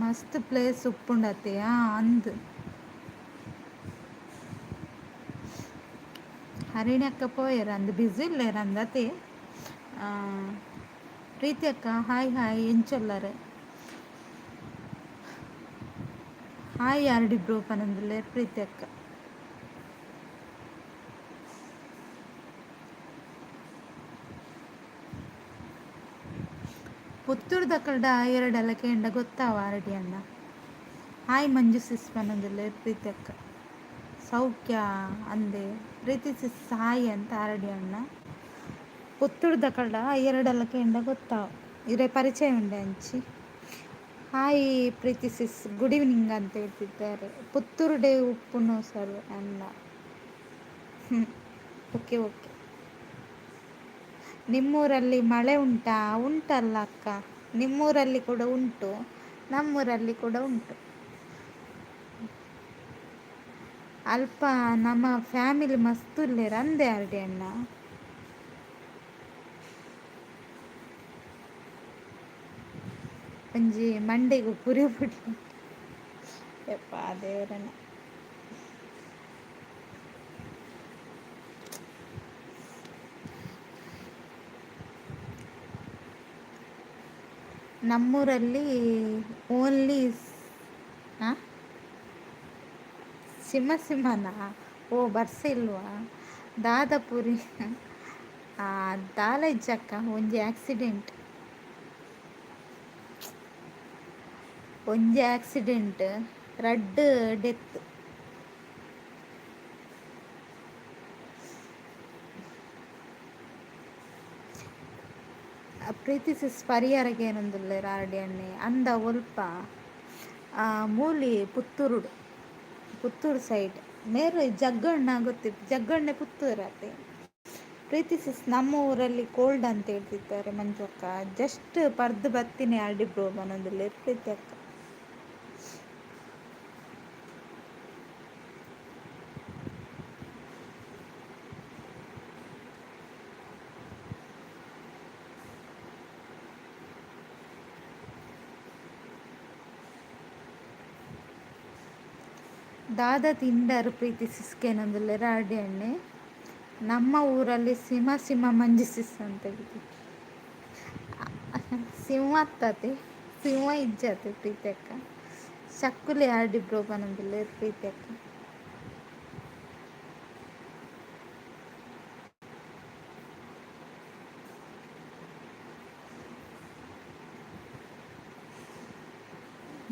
ಮಸ್ತ್ ಪ್ಲೇಸ್ ಉಪ್ಪುಂಡತೆ ಅಂದ್. ಹರಿಣಿ ಅಕ್ಕ ಪೋಯೆರ್ ಅಂದ್, ಬ್ಯುಸಿ ಉಲ್ಲೆರ್ ಅಂದ್ ಅತೆ. ಪ್ರೀತಿ ಅಕ್ಕ ಹಾಯ್ ಹಾಯ್, ಎಂಚ ಉಲ್ಲರ್? ಹಾಯ್ ಆರ್ಡಿ ಬ್ರೋ ಪನೊಂದುಲ್ಲೆರ್ ಪ್ರೀತಿ ಅಕ್ಕ. ಪುತ್ತೂರ್ದಕಲ್ಡ ಎರಡಲ್ಲ ಕೇಂಡ ಗೊತ್ತಾವ ಆರ್ಡಿ ಅಣ್ಣ. ಹಾಯ್ ಮಂಜು ಸಿಸ್ ಪನೊಂದುಲ್ಲೆರ್ ಪ್ರೀತಿ ಅಕ್ಕ. ಸೌಖ್ಯ ಅಂದೆ ಪ್ರೀತಿ ಸಿಸ್ ಹಾಯ್ ಅಂತ ಆರ್ಡಿ ಅಣ್ಣ. ಪುತ್ತೂರ್ದಕಲ್ಡ ಎರಡಲ್ಲ ಕೇಂಡ ಗೊತ್ತಾವ, ಇರೆ ಪರಿಚಯ ಉಂಡೆ ಅಂಚಿ. ಹಾಯ್ ಪ್ರೀತಿ ಸಿಸ್, ಗುಡ್ ಈವ್ನಿಂಗ್ ಅಂತ ಹೇಳ್ತಿದ್ದಾರೆ. ಪುತ್ತೂರು ಡೇ ಉಪ್ಪುನು ಸರ್ ಅಣ್ಣ. Okay okay. ನಿಮ್ಮೂರಲ್ಲಿ ಮಳೆ ಉಂಟಾ? ಉಂಟಲ್ಲ ಅಕ್ಕ, ನಿಮ್ಮೂರಲ್ಲಿ ಕೂಡ ಉಂಟು, ನಮ್ಮೂರಲ್ಲಿ ಕೂಡ ಉಂಟು. ಅಲ್ಪ ನಮ್ಮ ಫ್ಯಾಮಿಲಿ ಮಸ್ತ್ ಉಲ್ಲೆರ್ ಅಂದೆ ಆರ್ಡಿ ಅಣ್ಣ. ಒಂಜಿ ಮಂಡೆಗ್ ಪುರಿ ಬುಡ್ಲೆ ಯಪ್ಪಾ ದೇವರನ್ನ. ನಮ್ಮೂರಲ್ಲಿ ಓನ್ಲಿ ಸಿಂಹ ಸಿಂಹನಾ? ಓ ಬರ್ಸ ಇಲ್ವಾ? ದಾದಪುರಿ ದಾಲ ಇಜ್ಜಕ್ಕ, ಒಂಜಿ ಆಕ್ಸಿಡೆಂಟ್, ಒಂಜಿ ಆಕ್ಸಿಡೆಂಟ್, ರಡ್ಡ್ ಡೆತ್. ಪ್ರೀತಿ ಸಿಸ್ ಪರಿಯಾರಗ್ ಏನೊಂದುಲ್ಲೆರ್ ಆರ್ಡಿ ಅಣ್ಣೆ ಅಂದ ಒಲ್ಪ ಮೂಲಿ ಪುತ್ತೂರುಡು, ಪುತ್ತೂರು ಸೈಡ್. ಮೇರ್ ಜಗ್ಗಣ್ಣ ಗೊತ್ತಿತ್ತು, ಜಗ್ಗಣ್ಣೆ ಪುತ್ತೂರು ಅತೆ. ಪ್ರೀತಿ ಸಿಸ್ ನಮ್ಮ ಊರಲ್ಲಿ ಕೋಲ್ಡ್ ಅಂತ ಹೇಳ್ತಿದ್ದಾರೆ ಮಂಜು ಅಕ್ಕ. ಜಸ್ಟ್ ಪರ್ದು ಬತ್ತಿನಿ ಆರ್ಡಿ ಬ್ರೋ ಪನೊಂದುಲ್ಲೆರ್ ಪ್ರೀತಿ ಅಕ್ಕ. ದಾದ ತಿಂಡರ್ ಪ್ರೀತಿ ಸಿಸ್ ಕೇನೊಂದುಲ್ಲೆರ್ ಆರ್ಡಿ ಅಣ್ಣೆ. ನಮ್ಮ ಊರಲ್ಲಿ ಸಿಂಹ ಸಿಂಹ ಮಂಜು ಸಿಸ್ ಅಂತ ಹೇಳ್ತಿದ್ರು. ಸಿಂಹ ಅತ್ತದೆ, ಸಿಂಹ ಇಜ್ಜತೆ ಪ್ರೀತಿ ಅಕ್ಕ. ಚಕ್ಕುಲಿ ಆರ್ಡಿ ಬ್ರೋ ಪನೊಂದುಲ್ಲೆರ್ ಪ್ರೀತಿ ಅಕ್ಕ.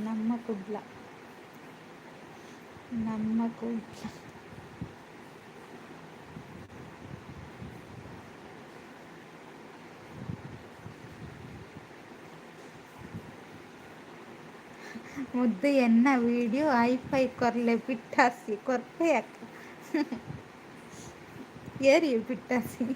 ನಮ್ಮ ಕುಡ್ಲ, ನಮ್ಮ ಕುಡ್ಲ. ಮುದ್ದು ಎನ್ನ ವಿಡಿಯೋ ಐಫೈ ಕೊರ್ಲೆ ಪಿಟ್ಟಾಸಿ ಕೊರ್ಪೆ ಅಕ್ಕ. ಏರಿ ಪಿಟ್ಟಾಸಿ.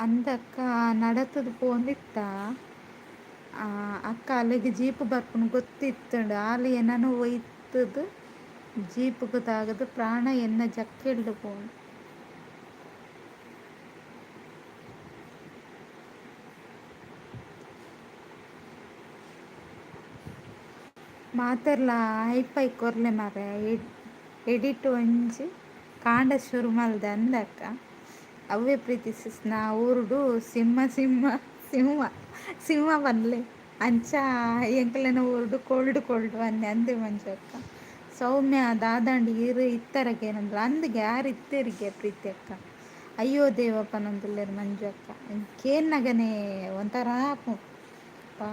ಅಂದಕ್ಕ ನಡತದ ಪೋಂದಿತ್ತ. ಅಕ್ಕ ಅಲ್ಲಿಗೆ ಜೀಪ್ ಬರ್ಪುನ ಗೊತ್ತಿತ್ತಂಡು ಆಲ್ ಏನನು ಒಯ್ತದು ಜೀಪುಗು ತಾಗದು ಪ್ರಾಣ ಎನ್ನ ಜಕ್ಕೆಲ್ಡ್ ಪೋಂಡು. ಮಾತೆರ್ಲ ಐಪೈ ಕೊರ್ಲೆ ಮಾರೆ ಎಡಿಟ್ ಒಂಜಿ ಕಾಂಡ ಶುರು ಮಲ್ದೆ ಅಂದಕ್ಕ. ಅವೇ ಪ್ರೀತಿ ಸಿಸ್ನ ಊರುಡು ಸಿಂಹ ಸಿಂಹ ಸಿಂಹ ಸಿಂಹ ಬನ್ಲೆ ಅಂಚ ಎಂಕ್ಲೆನ ಊರುಡು ಕೋಲ್ಡ್ ಕೋಲ್ಡ್ ಬನ್ನೆ ಅಂದೆ ಮಂಜಕ್ಕ. ಸೌಮ್ಯ ದಾದಂಡಿ ಇರು ಇತ್ತರಗೆ ಏನಂದ್ರೆ ಅಂದ್ಗೆ ಯಾರು ಇತ್ತೆರಿಗೆ ಪ್ರೀತಿ ಅಕ್ಕ. ಅಯ್ಯೋ ದೇವಪ್ಪ ನಂದುಲ್ಲೇರು ಮಂಜು ಅಕ್ಕ ಕೇನ್ನಗನೇ ಒಂಥರ ಪಾ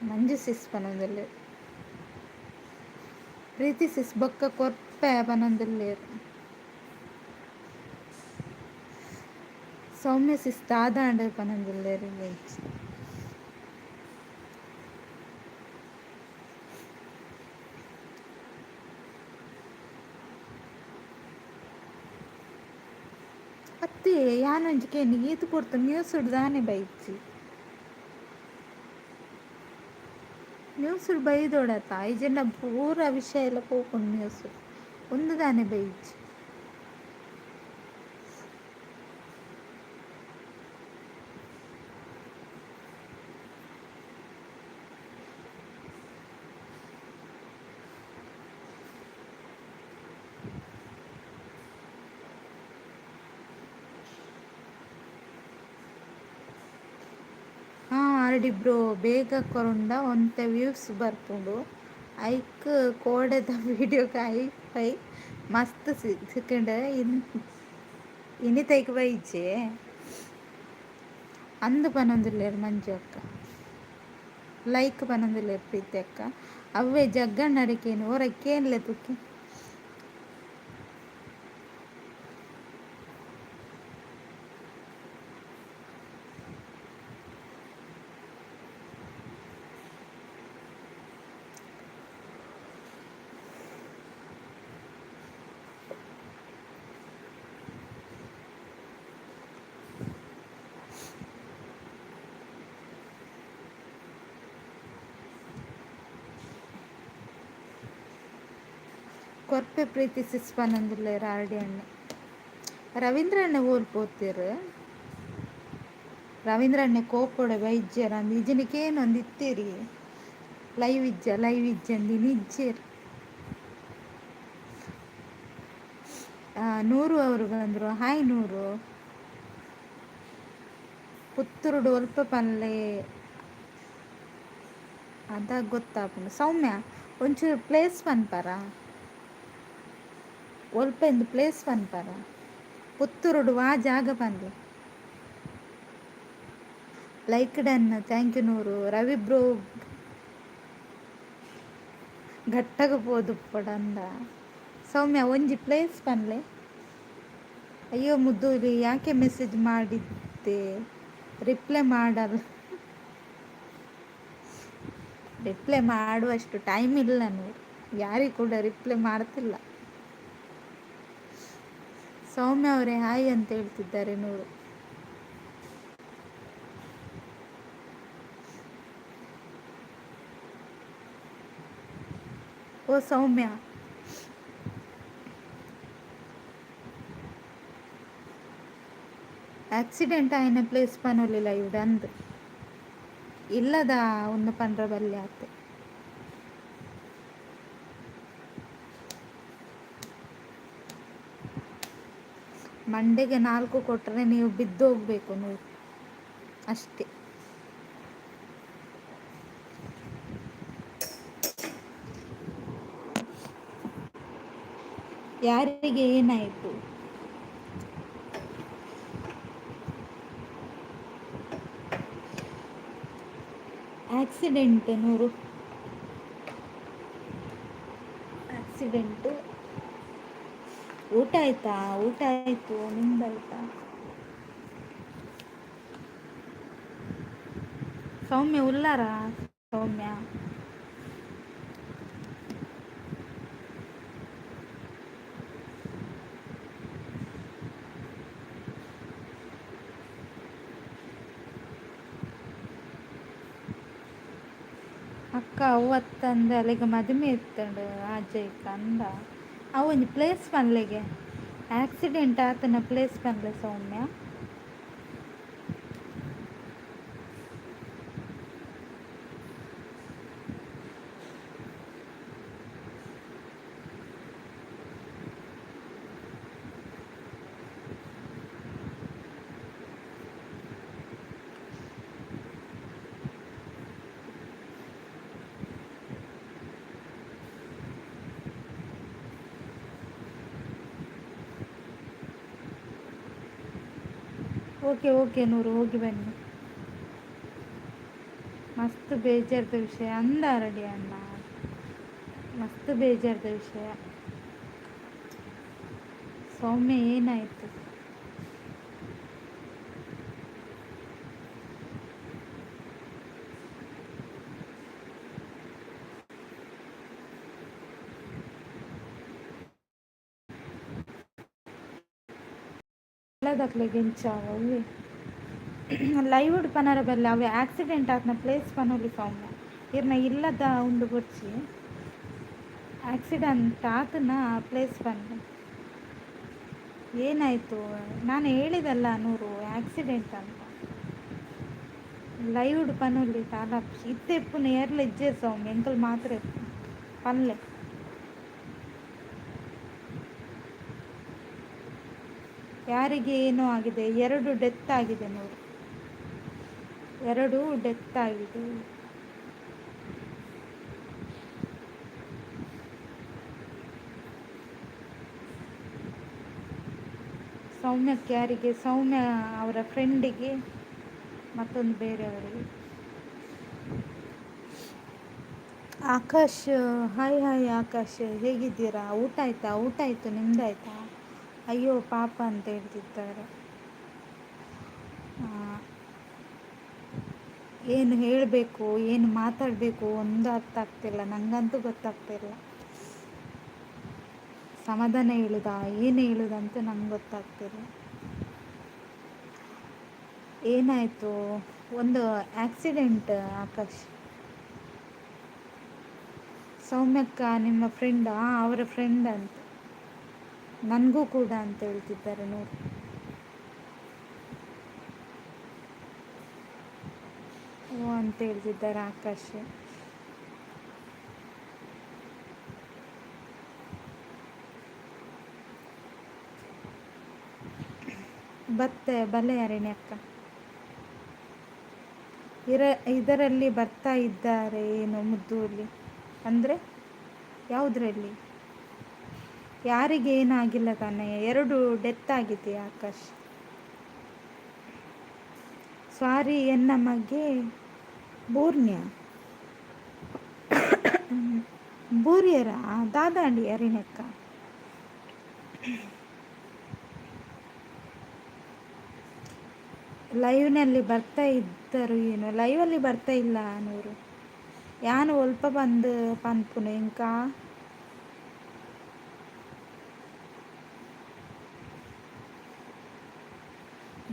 ಮಂಜು ಸಿಸ್ ಪನೊಂದುಲ್ಲೆರ್. ಪ್ರೀತಿ ಸಿಸ್ ಬೊಕ್ಕ ಕೊರ್ಪೆ ಪನೊಂದುಲ್ಲೆರ್. ಸೌಮ್ಯ ಸಿಸ್ ದಾದಾಂಡ್ ಪನೊಂದುಲ್ಲೆರ್. ಅತ್ತೆ ಯಾನೊಂಜಿ ಕೇನಿ ಈತ್ ಪೊರ್ತು ನ್ಯೂಸ್ ದಾನೆ ಬೈಜಿ. ನ್ಯೂಸ್ ಬೈದೊಡತ್ತ ಐಜೆಂಡ ಪೂರ ವಿಷಯ ಎಲ್ಲ ಪೋಪುಂಡು ನ್ಯೂಸ್ ಉಂದು ದಾನೆ ಬೈಜಿ. ಹಾಂ ಆರ್ಡಿ ಬ್ರೋ ಬೇಗ ಕೊರುಂಡ ಒಂತೆ ವ್ಯೂಸ್ ಬರ್ಪುಂಡು ಐಕ್ ಕೋಡೆದ ವೀಡಿಯೋಗ್ ಐಪೈ ಮಸ್ತ್ ಸಿಕ್ಕಂಡ್ ಇನಿತೈಕ್ ಬೈಜೆ ಅಂದ್ ಪನೊಂದುಲ್ಲೆರ್ ಮಂಜು ಅಕ್ಕ. ಲೈಕ್ ಪನೊಂದುಲ್ಲೆರ್ ಪ್ರೀತಿ ಅಕ್ಕ. ಅವ್ವೆ ಜಗ್ಗಣ್ಣಡ ಕೇನು ಒರ ಕೇನ್ಲೆ ತುಕ್ಕಿ. ಕೊರ್ಪೆ ಪ್ರೀತಿ ಸಿಸ್ ಪನೊಂದುಲ್ಲೆರ್ ಆರ್ಡಿ ಅಣ್ಣೆ. ರವೀಂದ್ರ ಅಣ್ಣೆ ಓಲ್ ಪೋತೆರ್. ರವೀಂದ್ರ ಅಣ್ಣೆ ಕೋಪೊಡೆ ಬೈಜ್ಜೆರ್ ಅಂದ್ ಇಜಿಂಡ ಕೇನೊಂದು ಇತ್ತೆರ್ ಲೈವ್ ಇಜ್ಜ ಲೈವ್ ಇಜ್ಜಂದ್ ಇನಿ ಇಜ್ಜೆರ್. ನೂರು ಅವರು ಬಂದರು. ಹಾಯ್ ನೂರು. ಪುತ್ತೂರುಡು ಒಲ್ಪ ಪನ್ಲೆ ಅದ ಗೊತ್ತಾಪುಂಡು. ಸೌಮ್ಯ ಒಂಚೂರು ಪ್ಲೇಸ್ ಪನ್ಪರ ಒಲ್ಪ ಇಂದು ಪ್ಲೇಸ್ ಪನ್ಪರ ಪುತ್ತೂರುಡು ವಾ ಜಾಗ ಪನ್ಲೆ. ಲೈಕ್ ಡನ್ thank you ನೂರು. ರವಿ ಬ್ರೋ ಘಟ್ಟಗ ಪೋದುಪ್ಪೊಡಂದ. ಸೌಮ್ಯ ಒಂಜಿ ಪ್ಲೇಸ್ ಪನ್ಲೆ. ಅಯ್ಯೋ ಮುದ್ದೂರಿ ಯಾಕೆ ಮೆಸೇಜ್ ಮಾಡಿದ್ದೆ ರಿಪ್ಲೈ ಮಾಡಲ್ಲ. ರಿಪ್ಲೈ ಮಾಡುವಷ್ಟು ಟೈಮ್ ಇಲ್ಲ ನೂರು, ಯಾರಿಗೂ ಕೂಡ ರಿಪ್ಲೈ ಮಾಡ್ತಿಲ್ಲ. ಸೌಮ್ಯ ಅವರೇ ಹಾಯ್ ಅಂತ ಹೇಳ್ತಿದ್ದಾರೆ ನೂರು. ಓ ಸೌಮ್ಯ ಆಕ್ಸಿಡೆಂಟ್ ಆಯಿನ ಪ್ಲೇಸ್ ಪನೊಲಿಲ್ಲ ಇವ್ಡು ಅಂದ್ ಇಲ್ಲದ ಒಂದು ಪಂಡ್ರ ಬಲ್ಲೆ ಆತೆ. ಮಂಡೆಗೆ ನಾಲ್ಕು ಕೊಟ್ಟರೆ ನೀವು ಬಿದ್ದೋಗ್ಬೇಕು ನೀವು ಅಷ್ಟೇ. ಯಾರಿಗೆ ಏನಾಯಿತು? ಆಕ್ಸಿಡೆಂಟ್ ನೂರು ಆಕ್ಸಿಡೆಂಟು. ಊಟ ಆಯ್ತಾ? ಊಟ ಆಯ್ತು, ನಿಮ್ದಾಯ್ತಾ? ಸೌಮ್ಯ ಉಲ್ಲಾರ? ಸೌಮ್ಯ ಅಕ್ಕ ಅವು ಅತ್ತಂದೆ ಅಲ್ಲಿಗೆ ಮದುವೆ ಇತ್ತಂಡು ಅಜಯ್ಕ ಅಂದ. ಅವು ಒಂಜಿ ಪ್ಲೇಸ್ ಪನ್ಲೆಗೆ, ಆಕ್ಸಿಡೆಂಟ್ ಆತನ ಪ್ಲೇಸ್ ಪನ್ಲೆ ಸೌಮ್ಯ. ಓಕೆ ಓಕೆ ನೂರು, ಹೋಗಿ ಬನ್ನಿ. ಮಸ್ತ್ ಬೇಜಾರದ ವಿಷಯ ಅಂದ ರೆಡಿ ಅಣ್ಣ, ಮಸ್ತ್ ಬೇಜಾರದ ವಿಷಯ. ಸೌಮ್ಯ ಏನಾಯಿತು? ಇಲ್ಲದಕ್ಲೆಗ್ ಎಂಚ ಅವೆ ಲೈವ್ ಪನರ ಬಲ್ಲ, ಅವೆ ಆಕ್ಸಿಡೆಂಟ್ ಆತ್ನ ಪ್ಲೇಸ್ ಪನೊಲಿ ಸೌಮ್ಯ. ಇರ್ನ ಇಲ್ಲದ ಉಂಡು ಬೊರ್ಚಿ, ಆಕ್ಸಿಡೆಂಟ್ ಆತನ ಪ್ಲೇಸ್ ಪನ್ಲೆ. ಏನಾಯಿತು? ನಾನು ಹೇಳಿದಲ್ಲ ನೂರು, ಆಕ್ಸಿಡೆಂಟ್ ಅಂತ. ಲೈವ್ಡ್ ಪನೊಲಿ ದಾಲ ಇತ್ತೆ ಇಪ್ಪುನ ಏರ್ಲ ಇಜ್ಜೆರ್ ಸೌಮ್ಯ, ಎಂಕಲ್ ಮಾತ್ರ ಇಪ್ಪುನ, ಪನ್ಲೆ. ಯಾರಿಗೆ ಏನೋ ಆಗಿದೆ? ಎರಡು ಡೆತ್ ಆಗಿದೆ ನೂರು, ಎರಡು ಡೆತ್ ಆಗಿದೆ. ಸೌಮ್ಯಕ್ಕೆ ಯಾರಿಗೆ? ಸೌಮ್ಯ ಅವರ ಫ್ರೆಂಡಿಗೆ, ಮತ್ತೊಂದು ಬೇರೆಯವರಿಗೆ. ಆಕಾಶ್ ಹಾಯ್ ಹಾಯ್ ಆಕಾಶ್, ಹೇಗಿದ್ದೀರಾ? ಊಟ ಆಯ್ತಾ? ಊಟ ಆಯಿತು, ನಿಮ್ದಾಯ್ತಾ? ಅಯ್ಯೋ ಪಾಪ ಅಂತ ಹೇಳ್ತಿದ್ದಾರೆ. ಏನು ಹೇಳಬೇಕು, ಏನು ಮಾತಾಡಬೇಕು ಒಂದು ಅರ್ಥ ಆಗ್ತಿಲ್ಲ ನನಗಂತೂ, ಗೊತ್ತಾಗ್ತಿಲ್ಲ. ಸಮಾಧಾನ ಹೇಳುದಾ, ಏನು ಹೇಳುದಂತ ನಂಗೆ ಗೊತ್ತಾಗ್ತಿಲ್ಲ. ಏನಾಯಿತು? ಒಂದು ಆಕ್ಸಿಡೆಂಟ್ ಆಕಾಶ್. ಸೌಮ್ಯಕ್ಕ ನಿಮ್ಮ ಫ್ರೆಂಡಾ? ಅವರ ಫ್ರೆಂಡ್ ಅಂತ, ನನಗೂ ಕೂಡ ಅಂತ ಹೇಳ್ತಿದ್ದಾರೆ ನೋಡಿ. ಓ ಅಂತ ಹೇಳ್ತಿದ್ದಾರೆ ಆಕಾಶ್. ಬತ್ತೆ ಬಲೆ ಅರಣಿ ಅಕ್ಕ. ಇದರಲ್ಲಿ ಬರ್ತಾ ಇದ್ದಾರೆ ಏನು ಮುದ್ದೂಲಿ ಅಂದರೆ ಯಾವುದರಲ್ಲಿ? ಯಾರಿಗೆ ಏನಾಗಿಲ್ಲ ತಾನೇ? ಎರಡು ಡೆತ್ ಆಗಿದೆ ಆಕಾಶ್. ಸಾರಿ ಎನ್ನ ಮಗೆ ಬೂರ್ನ್ಯ ಬೂರಿಯರ ದಾದಾಂಡಿ ಅರಿಣಕ್ಕ. ಲೈವ್ನಲ್ಲಿ ಬರ್ತಾ ಇದ್ದರು ಏನು? ಲೈವಲ್ಲಿ ಬರ್ತಾ ಇಲ್ಲ ನೂರು. ಯಾನು ಒಲ್ಪ ಬಂದು ಪನ್ಪುನು ಇಂಕಾ.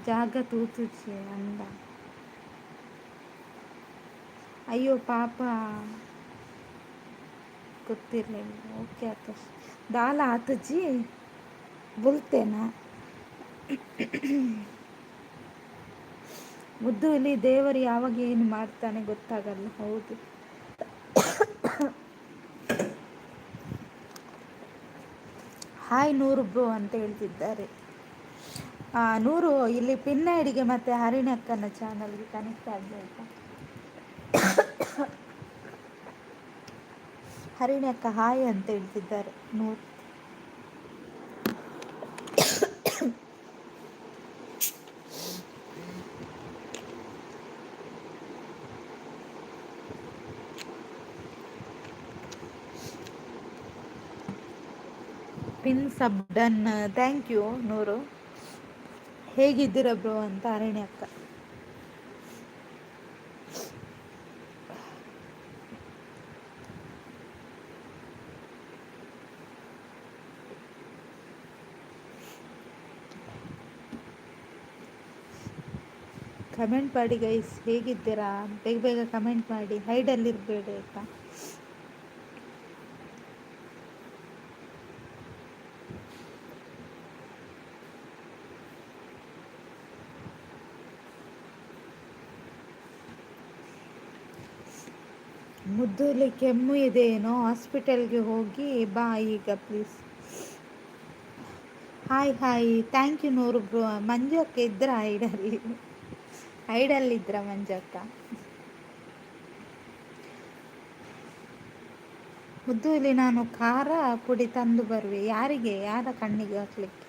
ಜಾಗ ತೂತುಜಿ ಅಂದ. ಅಯ್ಯೋ ಪಾಪ, ಗೊತ್ತಿರಲಿಲ್ಲ. ಓಕೆ ಆಕಾಶ್. ದಾಲ ಆತುಜಿ ಬುಲ್ತೇನಾ? ಮುದ್ದು ಇಲ್ಲಿ ದೇವರು ಯಾವಾಗ ಏನು ಮಾಡ್ತಾನೆ ಗೊತ್ತಾಗಲ್ಲ. ಹೌದು. ಹಾಯ್ ನೂರು ಬ್ರೋ ಅಂತ ಹೇಳ್ತಿದ್ದಾರೆ. ನೂರು ಇಲ್ಲಿ ಪಿನ್ ಐಡಿಗೆ ಮತ್ತು ಹರಿಣಿ ಅಕ್ಕನ ಚಾನಲ್ಗೆ ಕನೆಕ್ಟ್ ಆಗಬೇಕು. ಹರಿಣಿ ಅಕ್ಕ ಹಾಯ್ ಅಂತ ಹೇಳ್ತಿದ್ದಾರೆ ನೂರು. Pin sub done, thank you ನೂರು. ಹೇಗಿದ್ದೀರಾ ಬ್ರೋ ಅಂತ ಅರಣ್ಯ ಅಕ್ಕ. ಕಮೆಂಟ್ ಮಾಡಿ ಗೈಸ್, ಹೇಗಿದ್ದೀರಾ? ಬೇಗ ಬೇಗ ಕಮೆಂಟ್ ಮಾಡಿ, ಹೈಡಲ್ಲಿರಬೇಡಿ ಆಯಿತಾ? ಮುದ್ದುಲಿ ಕೆಮ್ಮು ಇದೆ ಏನೋ, ಹಾಸ್ಪಿಟಲ್ಗೆ ಹೋಗಿ ಬಾ ಈಗ please. Hi hi, thank you Noor bro. ಮಂಜು ಅಕ್ಕ ಇದ್ರ ಐಡಲ್ಲಿ? ಐಡಲ್ ಇದ್ರ ಮಂಜು ಅಕ್ಕ? ಮುದ್ದುಲಿ ನಾನು ಖಾರ ಪುಡಿ ತಂದು ಬರುವೆ. ಯಾರಿಗೆ, ಯಾರ ಕಣ್ಣಿಗೆ ಹಾಕ್ಲಿಕ್ಕೆ?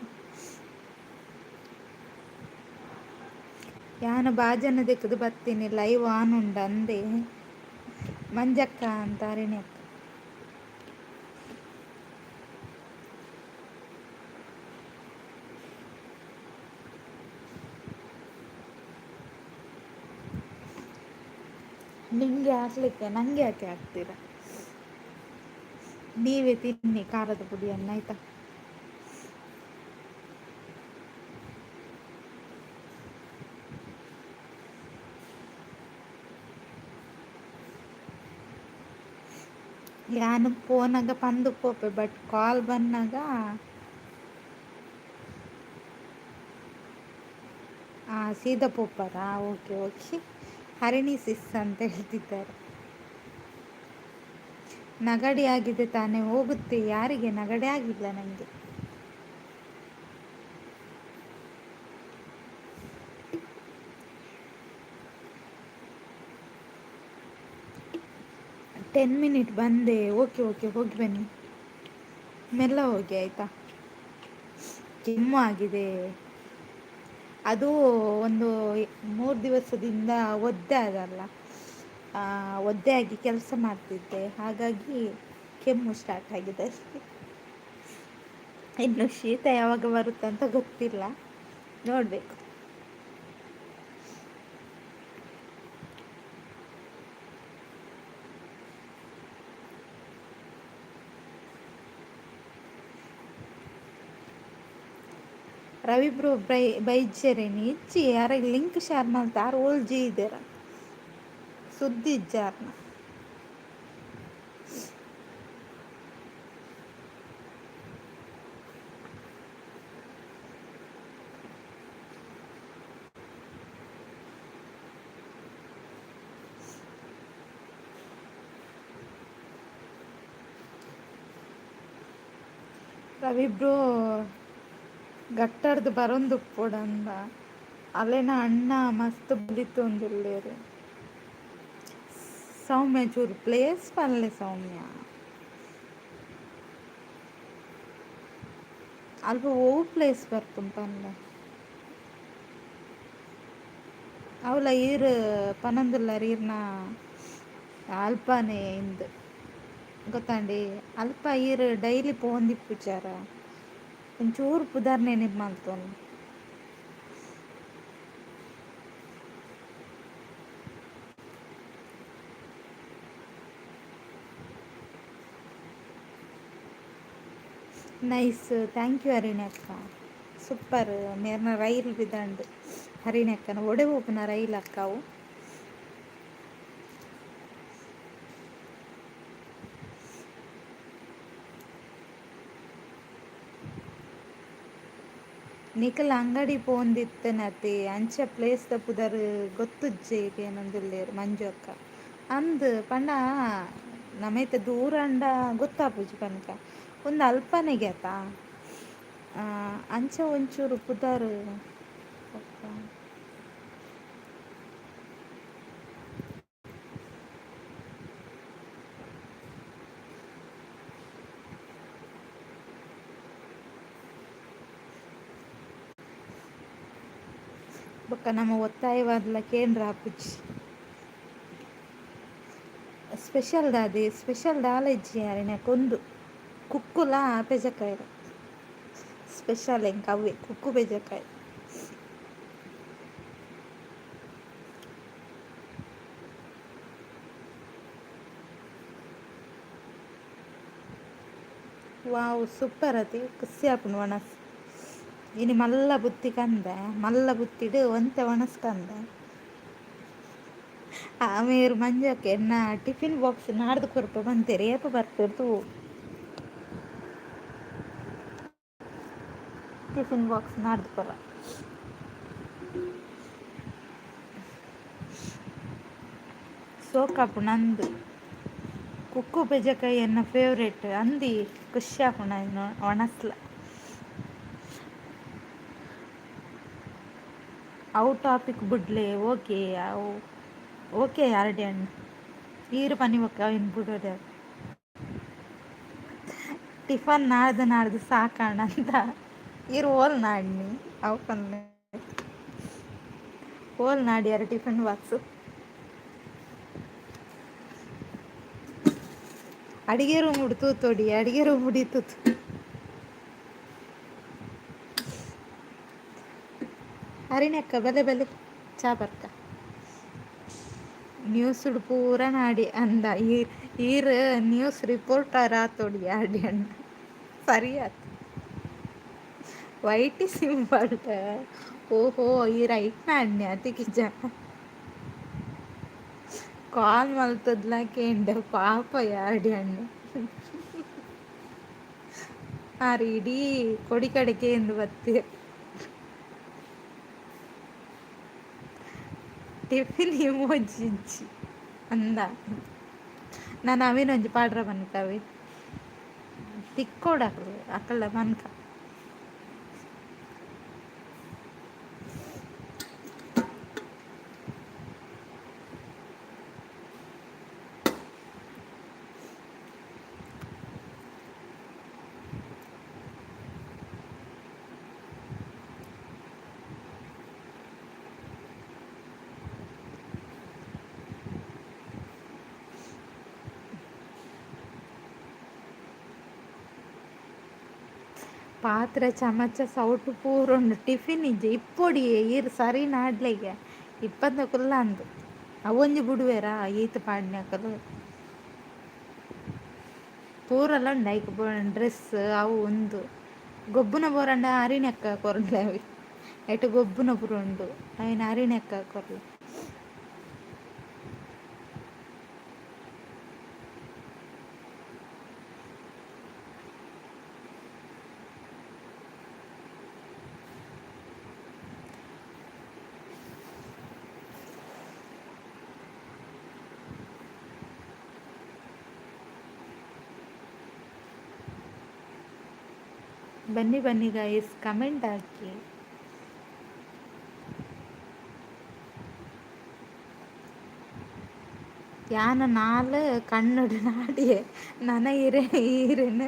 ಯಾನು ಬಾಜನ ದಿಕ್ಕದು ಬತ್ತೀನಿ, ಲೈವ್ ಆನ್ ಉಂಡು ಅಂದೆ ಮಂಜಕ್ಕ ಅಂತ ಅರಿಣಿ ಅಕ್ಕ. ನಿಮಗೆ ಹಾಕ್ಲಿಕ್ಕೆ, ನನಗೆ ಯಾಕೆ ಹಾಕ್ತೀರಾ? ನೀವೇ ತಿನ್ನಿ ಖಾರದ ಪುಡಿಯನ್ನು ಆಯಿತಾ? ಯಾನು ಫೋನಾಗ ಪಂದು ಪೋಪೆ, ಬಟ್ ಕಾಲ್ ಬಂದಾಗ ಸೀದಾ ಪೋಪರಾ? ಓಕೆ ಓಕೆ, ಹರಿಣಿ ಸಿಸ್ ಅಂತ ಹೇಳ್ತಿದ್ದಾರೆ. ನಗಡಿ ಆಗಿದೆ ತಾನೇ ಹೋಗುತ್ತೆ? ಯಾರಿಗೆ ನಗಡಿ ಆಗಿಲ್ಲ ನನಗೆ. 10 ಮಿನಿಟ್ ಬಂದೆ. ಓಕೆ ಓಕೆ, ಹೋಗಿ ಬನ್ನಿ, ಮೆಲ್ಲ ಹೋಗಿ ಆಯಿತಾ? ಕೆಮ್ಮು ಆಗಿದೆ, ಅದು ಒಂದು 3 ದಿವಸದಿಂದ ಒದ್ದೆ ಅದಲ್ಲ, ಒದ್ದೆ ಆಗಿ ಕೆಲಸ ಮಾಡ್ತಿದ್ದೆ, ಹಾಗಾಗಿ ಕೆಮ್ಮು ಸ್ಟಾರ್ಟ್ ಆಗಿದೆ ಅಷ್ಟೇ. ಇನ್ನು ಶೀತ ಯಾವಾಗ ಬರುತ್ತೆ ಅಂತ ಗೊತ್ತಿಲ್ಲ, ನೋಡಬೇಕು. ರವಿ ಬ್ರೋ ಬೈ ಬೈಜರೇನಿ ಇಜ್ಜಿ, ಯಾರಿಗೆ ಲಿಂಕ್ ಶೇರ್ ಮಾಡ್ತಾ ಓಲ್ ಜಿ ಇದ್ದೀರ ಸುದ್ದಿ ಇಜ್ಜಾರ್ನ. ರವಿ ಬ್ರೋ ಗಟ್ಟರ್ದು ಬರೊಂದುಪ್ಪೊಡಂದ ಅಲೆನ ಅಣ್ಣ ಮಸ್ತ್ ಬುಲಿತೊಂದುಲ್ಲೆರ್. ಸೌಮ್ಯ ಚೂರು ಪ್ಲೇಸ್ ಪನ್ಲೆ ಸೌಮ್ಯ. ಅಲ್ಪ ಒವು ಪ್ಲೇಸ್ ಬರ್ಪುಂಡು ಪನ್ಲೆ. ಅವುಲ ಈರ್ ಪನೊಂದುಲ್ಲರ್ ಈರ್ನ ಅಲ್ಪನೆ ಇಂದ್ ಗೊತ್ತಾಂಡಿ, ಅಲ್ಪ ಈರ್ ಡೈಲಿ ಪೋವೊಂದಿಪ್ಪುಜಾರ? ಒಂಚೂರು ಪುದರ್ ನೆನಪು ಮಲ್ತೊನ್ಲೆ. ನೈಸ್, thank you Harini ಅಕ್ಕ, ಸೂಪರ್. ಮೇರ್ನ ರೈಲ್ ಬಿದಂಡ್ ಹರಿಣಿ ಅಕ್ಕನ ಒಡೆ ಪೋಪುನ ರೈಲ್ ಅಕ್ಕ ಅವು? ನಿಕಲ್ ಅಂಗಡಿ ಪೋವೊಂದಿತ್ತನತೆ, ಅಂಚ ಪ್ಲೇಸ್ದ ಪುದರ್ ಗೊತ್ತುಜ್ಜೆ ಪೇನೊಂದುಲ್ಲೆರ್ ಮಂಜು ಅಕ್ಕ. ಅಂದ್ ಪಂಡ ನಮೈತ ದೂರ ಆಂಡ ಗೊತ್ತಾಪುಜಿ ಪನ್ಕ, ಉಂದು ಅಲ್ಪನೆಗೆ ಅತ, ಅಂಚ ಒಂಚೂರು ಪುದರ್. ಬೊಕ್ಕ ನಮ ಒತ್ತಾಯವಾದ್ಲ ಕೇಂದ್ರ ಆಪುಜಿ. ಸ್ಪೆಷಲ್ ದಾದೆ? ಸ್ಪೆಷಲ್ ದಾಲ ಇಜ್ಜಿ ಅರೆನ, ಉಂದು ಕುಕ್ಕುಲ ಪೆಜಕಾಯಿ ಸ್ಪೆಷಲ್ ಎಂಕ್, ಅವ್ವೆ ಕುಕ್ಕು ಪೆಜಕಾಯಿ. ವಾವ್, ಸೂಪರ್ ಅತಿ, ಖುಷಿ ಆಪುಂಡು ಒಣಸ್. ಇನಿ ಮಲ್ಲ ಬುತ್ತಿ ಕಂದೆ, ಮಲ್ಲ ಬುತ್ತಿಡ್ ಒಂತೆ ಒಣಸ್ ಕಂದೆ. ಆಮೇರು ಮಂಜಕ್ಕೆ ಎನ್ನ ಟಿಫಿನ್ ಬಾಕ್ಸ್ ನಾಡ್ದು ಕೊರ್ಪ ಬಂತೇರಿ ಏಪ ಬರ್ತಿರ್ತು. ಟಿಫಿನ್ ಬಾಕ್ಸ್ ನಾಡ್ದು ಕೊರ. ಸೋಕಾಪು ನಂದು ಕುಕ್ಕು ಪೆಜಕಾಯಿ ಎನ್ನ ಫೇವ್ರೇಟ್ ಅಂದಿ ಖುಷಿ ಆಪುಂಡು ಐನ್ ಒಣಸ್ಲ. ಅವು ಟಾಪಿಕ್ ಬುಡ್ಲೆ. ಓಕೆ, ಅವು ಓಕೆ. ಆರ್ಡಿ ಅಣ್ಣ ಈರು ಪನಿ ಬೊಕ್ಕ ಅವಿನ್ ಬುಡೋಡೆ. ಟಿಫನ್ ನಾಡ್ದು ನಾಡ್ದು ಸಾಕಣ್ಣ ಅಂತ. ಈರು ಓಲ್ ನಾಡ್ನಿ ಅವು ಪನ್ಲೆ ಓಲ್ ನಾಡಿಯಾರ ಟಿಫನ್ ಬಾಕ್ಸು. ಅಡಿಗೆ ರೂಮ್ ತೂತೋಡಿ, ಅಡಿಗೆ ರೂಮ್ ತೂತು. ಹರಿಣಿ ಅಕ್ಕ, ಬಲೆ ಬಲೆ, ಚಾ ಬರ್ಕ. ನ್ಯೂಸ್ ಪೂರ ನಾಡಿ ಅಂದ. ಈರ್ ನ್ಯೂಸ್ ರಿಪೋರ್ಟರ್ ಆತೋಡಿ ಆಡಿ ಅಣ್ಣ. ಸರಿ ಆತು. ವೈಟಿ ಸಿಂಪಲ್. ಓಹೋ, ಈ ರೈಟ್ ನಾಡ್ನಿ ಅತಿಕಿಜ ಕಾಲ್ ಮಲ್ತದ್ಲ ಕೇಂಡ. ಪಾಪ ಯಾರ್ಡಿ ಅಣ್ಣ. ಆರ್ ಇಡೀ ಕೊಡಿ ಕಡೆಗೆ ಎಂದು ಬತ್ತೀರ್. ಟಿಫಿನ್ ಇಮೋಜಿ ಅಂದ. ನಾನು ಅವಿನೊಂಜಿ ಪಾಡ್ರ ಬನ್ಕವಿ ತಿಕ್ಕೋಡಕ್ಲು ಅಕಲ್ಲ ಮನ್ಕ. ಪಾತ್ರೆ ಚಮಚ ಸೌಟು ಪೂರ ಉಂಡು. ಟಿಫಿನ್ ಇಜ್ಜಿ ಇಪ್ಪೊಡಿ. ಈರ್ ಸರಿ ನಾಡ್ಲೆಗೆ ಇಪ್ಪತ್ತ ಕುಲ್ಲ ಅಂದು ಅವೊಂಜಿ ಬುಡುವೆರಾ ಈತ್ ಪಾಡ್ನೆ ಅಕಲು. ಪೂರೆಲ್ಲ ಉಂಡು ಐಕ್ ಡ್ರೆಸ್ ಅವು ಉಂದು. ಗೊಬ್ಬುನ ಬೋರಂಡ ಅರಿಣಕ್ಕ ಕೊರ್ಲೆ. ಅವಿ ಐಟ್ ಗೊಬ್ಬುನ ಪೂರ ಉಂಡು, ಅಯಿನ್ ಅರಿಣಕ್ಕ ಕೊರ್ಲೆ. ಬನ್ನಿ ಬನ್ನಿ ಗೈಸ್, ಕಮೆಂಟ್ ಹಾಕಿ. ಯಾನ ನಾಲ್ ಕಣ್ಣುಡು ನಾಡಿಯೆ, ನನ ಇರೆ ಈರೆನ್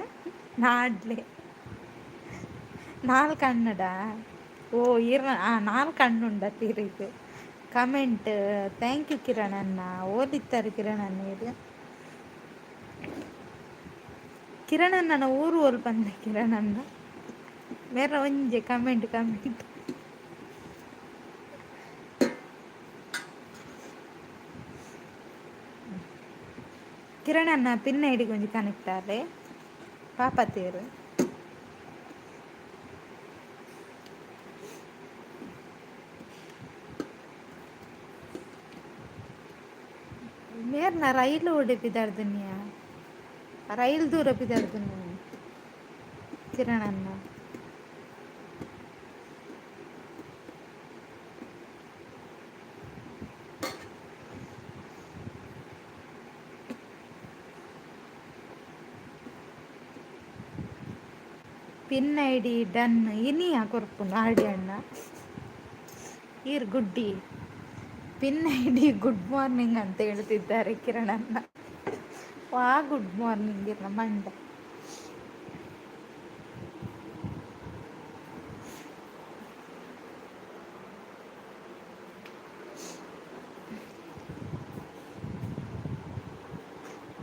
ನಾಡ್ಲೆ. ನಾಲ್ ಕನ್ನಡ. ಓ ಇರ ನಾಲ್ ಕಣ್ಣುಂಡ ತೀರಿಗ್. ಕಮೆಂಟ್. Thank you Kiran ಅಣ್ಣ. ಓದಿತ್ತಾರೆ ಕಿರಣ್ ಅಣ್ಣ ಇರು. ಕಿರಣ್ ಅಣ್ಣನ ಊರು ಓಲ್ ಪಂದೆ ಕಿರಣ್ ಅಣ್ಣ? Mera ಒಂಜೆ comment comment. ಕಿರಣ್ ಅಣ್ಣ ಪಿನ್ ಐಡಿಗೆ ಒಂಜಿ ಕನೆಕ್ಟ್ ಆಲೆ ಪಾಪ ತೇರು. ಮೇರ್ನ ರೈಲು ಓಡಿಪಿದಾರ್ದನಿಯ ರೈಲ್ ದೂರ ಪಿದಾರ್ದನು ಕಿರಣ್ ಅಣ್ಣ. Pin ID done. ಇನಿಯ ಕೊರ್ಪುಂಡು ಆರ್ಡಿ ಅಣ್ಣ ಈರ್ ಗುಡ್ಡಿ. ಪಿನ್ ಐಡಿ ಗುಡ್ ಮಾರ್ನಿಂಗ್ ಅಂತ ಹೇಳ್ತಿದ್ದಾರೆ ಕಿರಣ್ ಅಣ್ಣ. ವಾ ಗುಡ್ ಮಾರ್ನಿಂಗ್ ಇರ್ನ ಮಂಡ.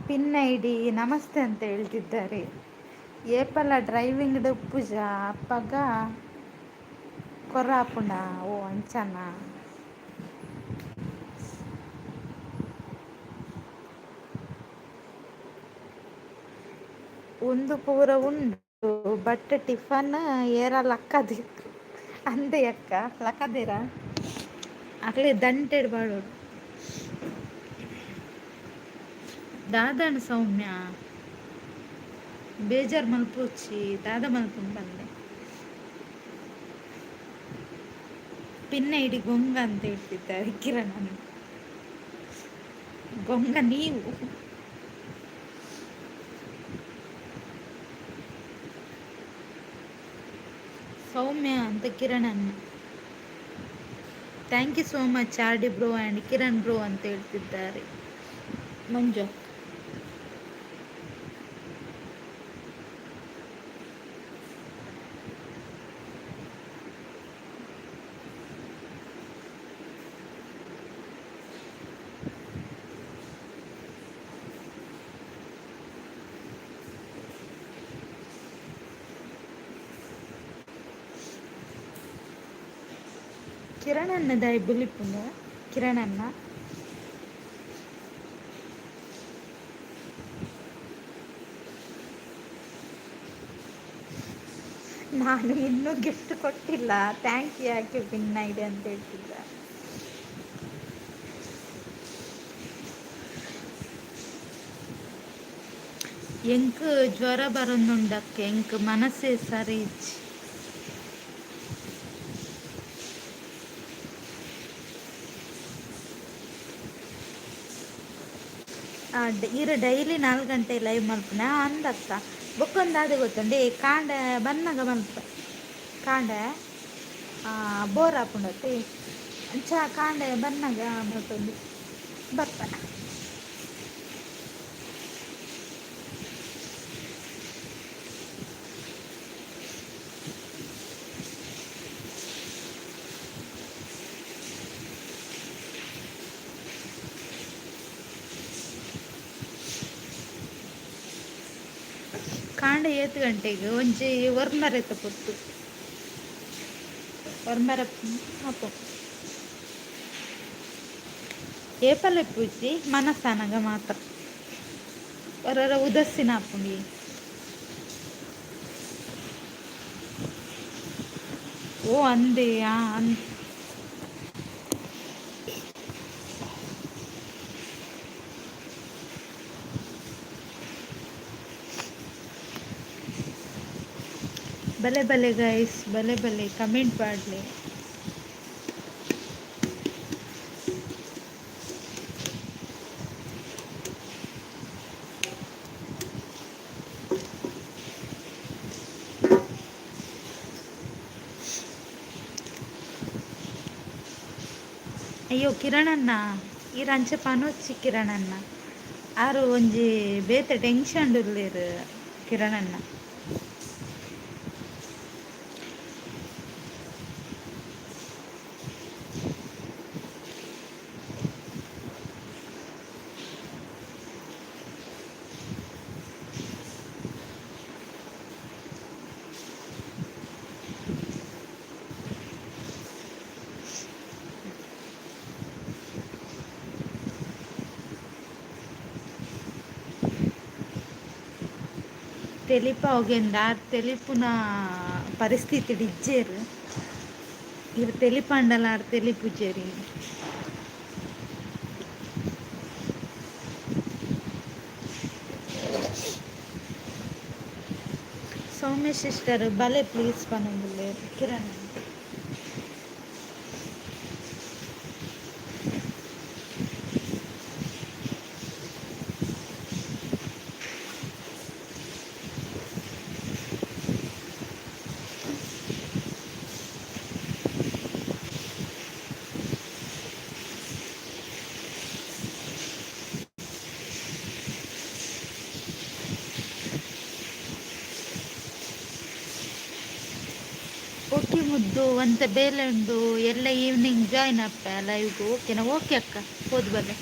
ಪಿನ್ ಐಡಿ ನಮಸ್ತೆ ಅಂತ ಹೇಳ್ತಿದ್ದಾರೆ. ಏಪಲ ಡ್ರೈವಿಂಗ್ ಉಪ್ಪುಜ ಅಪ್ಪಗ ಕೊರಾಪುಂಡ. ಓ ಅಂಚನ. ಉಂದು ಪೂರ ಉಂಡು ಬಟ್ ಟಿಫನ್ ಏರ ಲಕ್ಕದಿ ಅಂದೆ ಅಕ್ಕ. ಲಕ್ಕದಿರ ಅಕ್ಲೆ ದಂಟೆಡ್ ಬಾಡೋಡು. ದಾದಾಂಡ್ ಸೌಮ್ಯ? ಬೇಜಾರು ಮಲ್ಪೊಚ್ಚಿ, ದಾದ ಮಲ್ಪುಂಡು ಪನ್ಲೆ. ಪಿನ್ನ ಇಡಿ ಗೊಂಗ ಅಂತ ಹೇಳ್ತಿದ್ದಾರೆ ಕಿರಣ್. ಗೊಂಗ ನೀವು. ಸೌಮ್ಯ ಅಂತ ಕಿರಣ್ ಅಣ್ಣ. Thank you so much R D bro and Kiran bro ಅಂತ ಹೇಳ್ತಿದ್ದಾರೆ ಮಂಜು. ಕಿರಣ್ ಅಣ್ಣ ದಾಯಿ ಬುಲಿಪುನು ಕಿರಣ್ ಅಣ್ಣ? ನಾನು ಇನ್ನೂ ಗಿಫ್ಟ್ ಕೊಟ್ಟಿಲ್ಲ. Thank you ಯಾಕೆ ಪಿನ್ನ ಇದೆ ಅಂತ ಹೇಳ್ತಿದ್ದ. ಎಂಕ್ ಜ್ವರ ಬರೊಂದುಂಡಕ್ಕೆ, ಎಂಕ್ ಮನಸ್ಸೇ ಸರಿ ಇಜ್ಜಿ. ಇರು ಡೈಲಿ 4 ಗಂಟೆ ಲೈವ್ ಮಲ್ಪುನ ಅಂದಕ್ಕ. ಬೊಕ್ಕೊಂದು ಗೊತ್ತುಂಡೆ, ಕಾಂಡೆ ಬನ್ನಗ ಮಲ್ಪ. ಕಾಂಡೆ ಬೋರ್ ಆಪುಂಡತ್ತೆ, ಅಂಚ ಕಾಂಡೆ ಬನ್ನಗ ಮಲ್ತೊಂದು ಬರ್ಪ. ಕಾಂಡೆ ಏತ್ ಗಂಟೆಗೆ? ಒಂಜಿ ಒರ್ಮರೆತ ಪೊರ್ತು, ಒರ್ಮರ ಅಪ್ಪು. ಏಪಲ ಪೂಜಿ ಮನಸ್ಸಾನಗ ಮಾತ್ರ ಒರೊರ ಉದಾಸೀನ ಆಪುಂಡು. ಓ ಅಂದೆ ಅಂದ್. ಬಲೆ ಬಲೆ ಗೈಸ್, ಬಲೆ ಬಲೆ, ಕಮೆಂಟ್ ಮಾಡಲಿ. ಅಯ್ಯೋ ಕಿರಣಣ್ಣ, ಈ ರಂಚ ಪನೊಚ್ಚಿ ಕಿರಣಣ್ಣ. ಆರು ಒಂಜಿ ಬೇತೆ ಟೆನ್ಷನ್ ಉಲ್ಲೆರ್ ಕಿರಣಣ್ಣ. ತೆಲಿಪಾವಗೆಂದ ಆರ್ ತೆಲಿಪುನ ಪರಿಸ್ಥಿತಿ ಇಜ್ಜೆರ್. ಇರ್ ತೆಲಿಪಾಂಡಲ ಆರ್ ತೆಲಿಪುಜೆರ್. ಸೌಮ್ಯ ಸಿಸ್ಟರ್ ಬಲೆ ಪ್ಲೀಸ್ ಪನೊಂದುಲ್ಲೆರ್ ಕಿರಣ್. ಓಕೆ ಮುದ್ದು, ಒಂತೆ ಬೇಲೆ ಉಂಡು. ಎಲ್ಲ ಈವ್ನಿಂಗ್ ಜಾಯ್ನ್ ಅಪ್ಪೆ ಲೈವ್ಗೆ, ಓಕೆನಾ? ಓಕೆ ಅಕ್ಕ, ಹೋದ್ ಬಲೆ.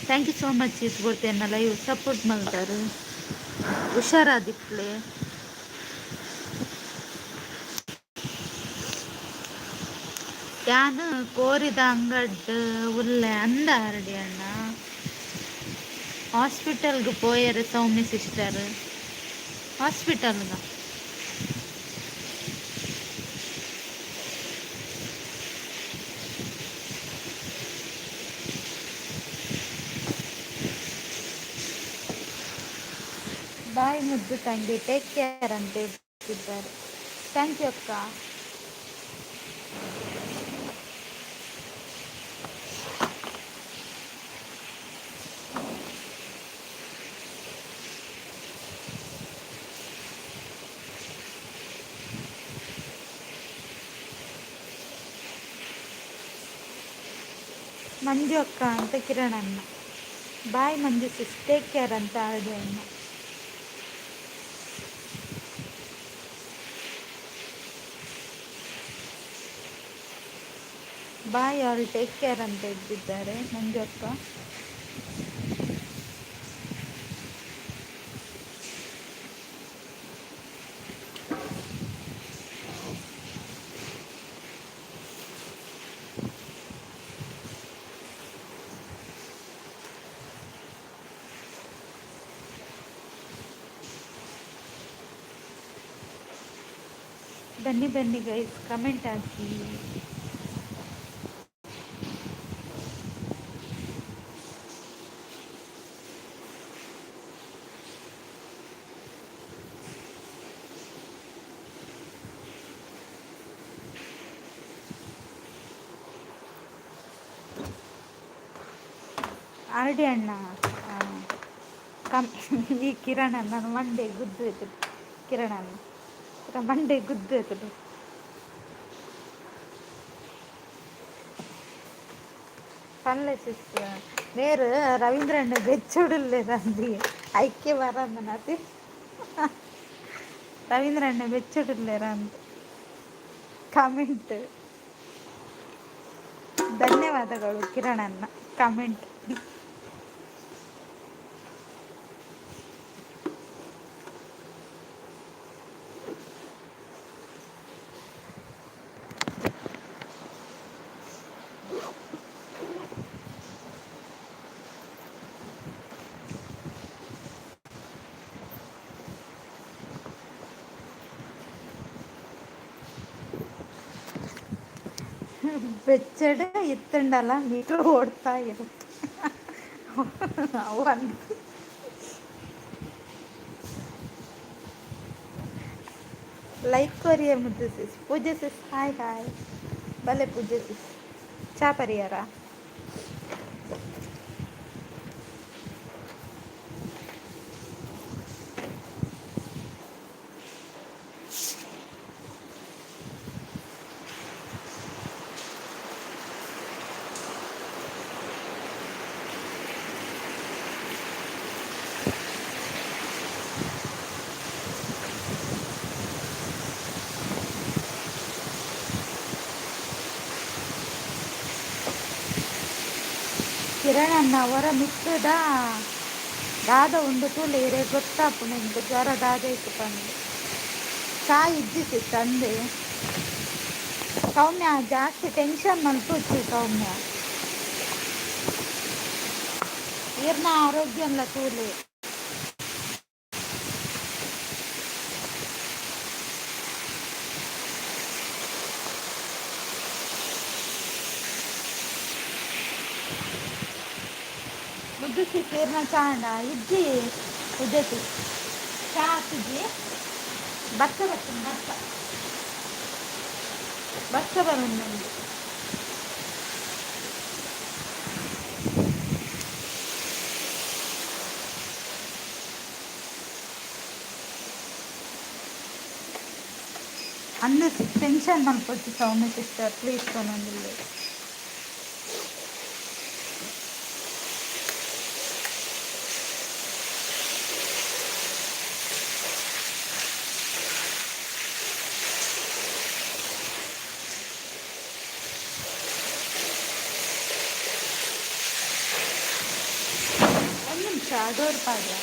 Thank you so much. ಇತ್ತು ಕೊಡ್ತೇನೆ ಲೈವ್ ಸಪೋರ್ಟ್ ಮಾಡ್ತಾರೆ. ಹುಷಾರಾದಿಪ್ಲೆ. ಯಾನ್ ಕೋರಿದ ಅಂಗಡ್ ಉಲ್ಲೆ ಅಂದ ಆರ್ಡಿ ಅಣ್ಣ. ಹಾಸ್ಪಿಟಲ್ಗೆ ಪೋಯೆರ್ ಸೌಮ್ಯ ಸಿಸ್ಟರ್, ಹಾಸ್ಪಿಟಲ್ಗ. ಬಾಯ್ ಮುದ್ದು ತಂಗಿ, ಟೇಕ್ ಕೇರ್ ಅಂತ ಹೇಳ್ತಿದ್ದಾರೆ. Thank you ಅಕ್ಕ. ಮಂಜು ಅಕ್ಕ ಅಂತ ಕಿರಣ್ ಅಣ್ಣ. ಬಾಯ್ ಮಂಜು ಸಿಸ್, ಟೇಕ್ ಕೇರ್ ಅಂತ ಆರ್ಡಿ ಅಣ್ಣ. ಬಾಯ್ ಆಲ್, ಟೇಕ್ ಕೇರ್ ಅಂತ ಇದ್ದಿದ್ದಾರೆ ಮಂಜು ಅಕ್ಕ. ಬನ್ನಿ ಬನ್ನಿ ಗೈಸ್, ಕಮೆಂಟ್ ಹಾಕಿ. ಆರ್ ಡಿ ಅಣ್ಣ ಕಮ್. ಈ ಕಿರಣ ನಾನು ಮಂಡೆ ಗುದ್ದು ಕಿರಣ ಅಣ್ಣ ಮಂಡೆ ಗುದ್ದು ಎತ್ತುಡು. ಪನ್ಲೆ ಸಿಸ್, ಮೇರು ರವೀಂದ್ರಣ್ಣ ಬೆಚ್ಚುಡುಲ್ಲೇರಂದಿ, ಐಕ್ಯ ಬರಂದನಾತಿ. ರವೀಂದ್ರಣ್ಣ ಬೆಚ್ಚುಡುಲ್ಲೇರಂದು ಕಮೆಂಟ್. ಧನ್ಯವಾದಗಳು ಕಿರಣಣ್ಣ ಕಮೆಂಟ್. ಬೆಚ್ಚಡೆ ಇತ್ತುಂಡಲ ಮೀಟರ್ ಓಡ್ತಾ ಇರುತ್ತೆ ಅವು ಅಂತ. ಲೈಕ್ ಕೊರಿಯ ಮುದ್ದು ಸಿಸ್. ಪೂಜೆ ಸಿಸ್, ಹಾಯ್ ಹಾಯ್. ಬಲೆ ಪೂಜೆ ಸಿಸ್, ಚಾ ಪರಿಯಾರ? ಕಿರಣಣ್ಣ ಅವರ ಮಿತ್ತದ ದಾದ ಉಂಡು ತೂಲೆ, ಇರೆ ಗೊತ್ತಾಪುಂಡು ಎಂಕ್ ಜ್ವರ ದಾದ ಇತ್ತು ಪಂದ್. ಚಾ ಇಜ್ಜಿ ಸಿಸ್ ಅಂದೆ. ಸೌಮ್ಯ, ಜಾಸ್ತಿ ಟೆನ್ಷನ್ ಮಲ್ಪೊಚ್ಚಿ ಸೌಮ್ಯ. ಈರ್ನ ಆರೋಗ್ಯನ್ಲ ತೂಲೆ. ಮುದ್ದು ಸಿಸ್, ಈರ್ನ ಚಾ ಆಂಡ? ಇಜ್ಜಿ ಪೂಜೆ ಸಿಸ್, ಚಾ ಆತಿಜಿ. ಬತ್ತ ಬರ್ತೇನೆ, ಬತ್ತ ಬತ್ತ ಬರೋದು. ಅಂದು ಟೆನ್ಷನ್ ಮಲ್ಪೊಚ್ಚಿ ಸೌಮ್ಯ ಸಿಸ್ಟರ್, ಪ್ಲೀಸ್ ಪನೊಂದುಲ್ಲೆ. ಒಂದು ನಿಮಿಷ, ಡೋರ್ ಪಾಡ್ಯ.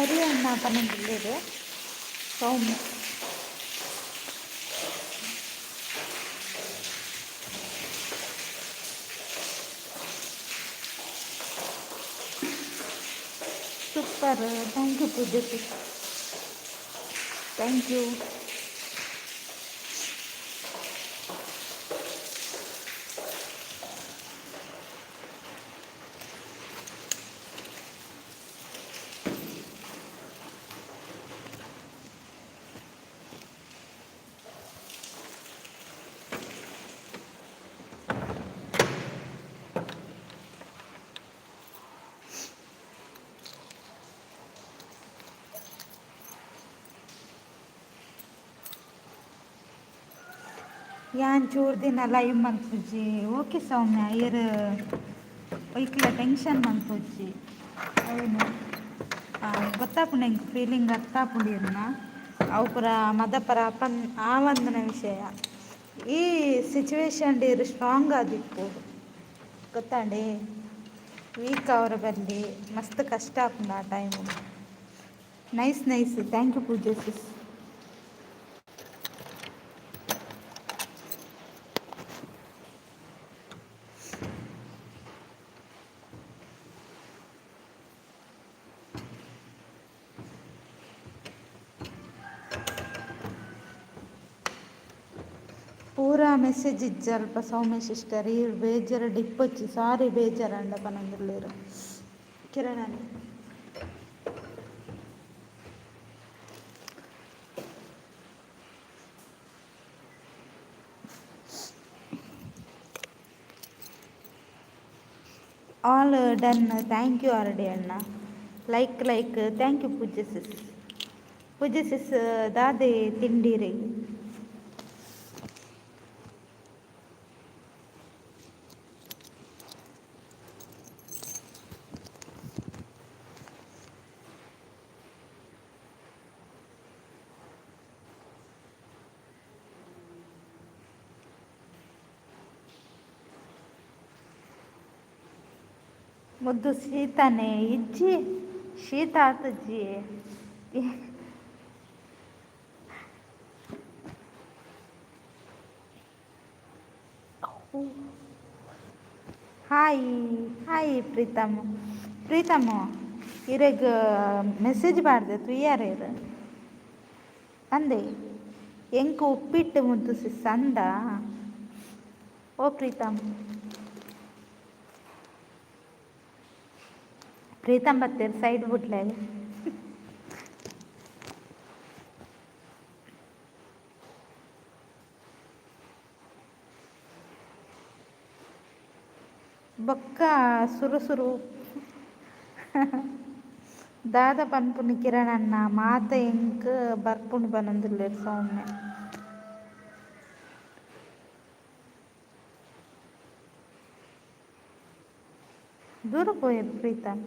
ಹರಿ ಅಣ್ಣ ಪನೊಂದುಲ್ಲೆರ್ Soumya. Super, thank you Pooja sis, thank you. ಯಾನ್ ಚೂರು ದಿನ ಲೈವ್ ಮನ್ಪುಜಿ. ಓಕೆ ಸೌಮ್ಯ, ಇರ್ ಒಯ್ಕ್ಲ ಟೆನ್ಷನ್ ಮನ್ಪುಜಿ. ಅವೇನು ಗೊತ್ತಾಪುಂಡು ಎಂಕ್, ಫೀಲಿಂಗ್ ಅರ್ಥ ಇರ್ನ. ಅವು ಪೂರ ಮದಪರ ಪನ್ ಆವಂದಿನ ವಿಷಯ. ಈ ಸಿಚುವೇಶನ್ ಇರ್ ಸ್ಟ್ರಾಂಗ್ ಆದಿಪ್ಪು, ಗೊತ್ತಾಂಡೆ? ವೀಕ್ ಅವರ ಬಲ್ಲಿ, ಮಸ್ತ್ ಕಷ್ಟ ಆಪುಂಡು ಆ time. Nice nice, thank you Pooja sis. ಪೂರ ಮೆಸೇಜ್ ಇಜ್ಜಲ್ಪ ಸೌಮ್ಯ ಸಿಸ್ಟರ್, ಈರ್ ಬೇಜಾರು ಡಿಪ್ಪೊಚ್ಚಿ, ಸಾರಿ ಬೇಜಾರಾಂಡ ಪನೊಂದುಲ್ಲೆರ್ Kiran. All done, thank you R D ಅಣ್ಣ. Like like, thank you Pooja sis. Pooja sis, ದಾದೆ ತಿಂಡಿರಿ? ಮುದ್ದು ಶೀತನೇ? ಇಜ್ಜಿ, ಶೀತ ಆತುಜಿ. Hi hi Preetham. ಪ್ರೀತಮ್, ಇರೆಗ್ ಮೆಸೇಜ್ ಪಾಡ್ದೆ, ತೂಯರ ಇರ್ ಅಂದೆ. ಎಂಕ್ ಉಪ್ಪಿಟ್ಟು ಮುದ್ದು ಸಿಸ್ ಅಂದ. ಓ ಪ್ರೀತಮ್, ಪ್ರೀತಮ್ ಬತ್ತೆರ್, ಸೈಡ್ ಬುಡ್ಲೆ. ಬೊಕ್ಕ ಸುರು ಸುರು ದಾದ ಪನ್ಪುನಿ ಕಿರಣಣ್ಣ, ಮಾತ ಎಂಕ್ ಬರ್ಪುಂಡು ಪನೊಂದುಲ್ಲೆರ್ ಸೌಮ್ಯ. ದೂರ ಪೋಯೆರ್ ಪ್ರೀತಮ್.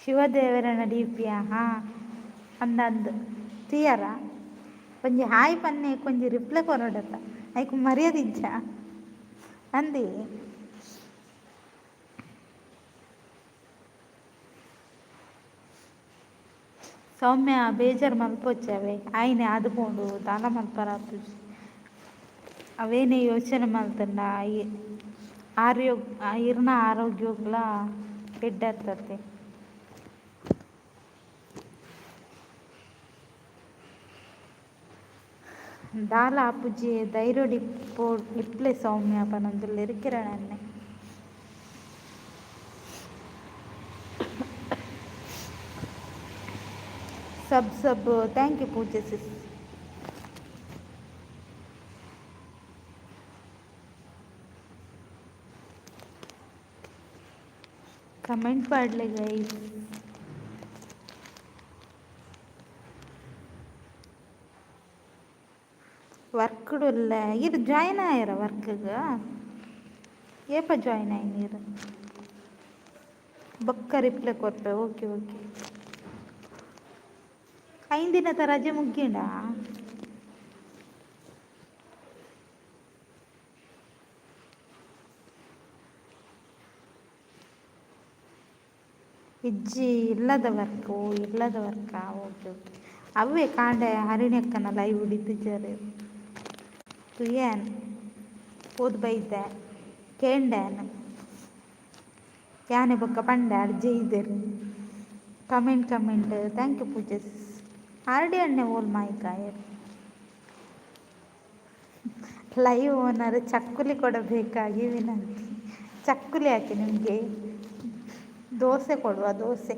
ಶಿವದೇವರನ ಡಿಪಿಯ? ಹಾಂ, ಅಂದಂದು ತೂಯರ? ಒಂಜಿ ಹಾಯ್ ಪನ್ನೆ, ಒಂಜಿ ರಿಪ್ಲೈ ಕೊರೊಡತ್ತ, ಐಕ್ ಮರ್ಯಾದೆ ಇಜ್ಜ ಅಂದಿ? ಸೌಮ್ಯ, ಬೇಜಾರು ಮಲ್ಪೊಚ್ಚಿ. ಆಯ್ನೆ ಆದ್ ಪೋಂಡು, ದಾಲ ಮಲ್ಪರ ಆಪುಜಿ. ಅವೇನೆ ಯೋಚನೆ ಮಲ್ತಂಡ ಆರ್ಯೊ ಇರ್ನ ಆರೋಗ್ಯಗ್ಲ ಎಡ್ಡೆ ಆತತೆ. ದಾಲ ಆಪುಜಿ, ಧೈರ್ಯೊಡು ಇಪ್ಪೊ ಇಪ್ಪುಲೆ ಸೌಮ್ಯ ಪನೊಂದುಲ್ಲೆರ್ ಕಿರಣಣ್ಣೆ. Sub sub, thank you Pooja sis. Comment ಪಾಡ್ಲೆ guys. ವರ್ಕ್ಡ್ ಉಲ್ಲೆ. ಈರ್ ಜಾಯ್ನ್ ಆಯರ ವರ್ಕ್ಗ್? ಏಪ ಜಾಯ್ನ್ ಆಯಿನಿ ಈರ್? ಬೊಕ್ಕ ರಿಪ್ಲೈ ಕೊರ್ಪೆ. ಓಕೆ ಓಕೆ, ಐನ್ ದಿನತ ರಜೆ ಮುಗ್ಯಿಂಡಾ? ಇಜ್ಜಿ, ಇಲ್ಲದ ವರ್ಕ್. ಓ, ಇಲ್ಲದ ವರ್ಕಾ? Okay okay. ಅವೇ ಕಾಂಡೆ ಹರಿಣಕ್ಕನ ಲೈವ್ ಹಿಡಿತಿದ್ದಾರೆ ತುಯ್ಯಾನ್ ಪೋದು ಬೈದೆ ಕೇಂಡೇನ್ ಯಾನೆ ಬೊಕ್ಕ ಪಂಡೆ ಅರ್ಜೆ ಇದ್ದೇರು. Comment comment. Thank you ಪೂಜೆಸ್. ಆರ್ ಡಿ ಅಣ್ಣೆ ಓಲ್ ಮಾಯಿಕಾಯರ್. ಲೈವ್ ಓನರ್ ಚಕ್ಕುಲಿ ಕೊಡಬೇಕಾಗಿ ವಿನಂತಿ. ಚಕ್ಕುಲಿ ಯಾಕೆ ನಿಮಗೆ? ದೋಸೆ ಕೊಡುವ, ದೋಸೆ.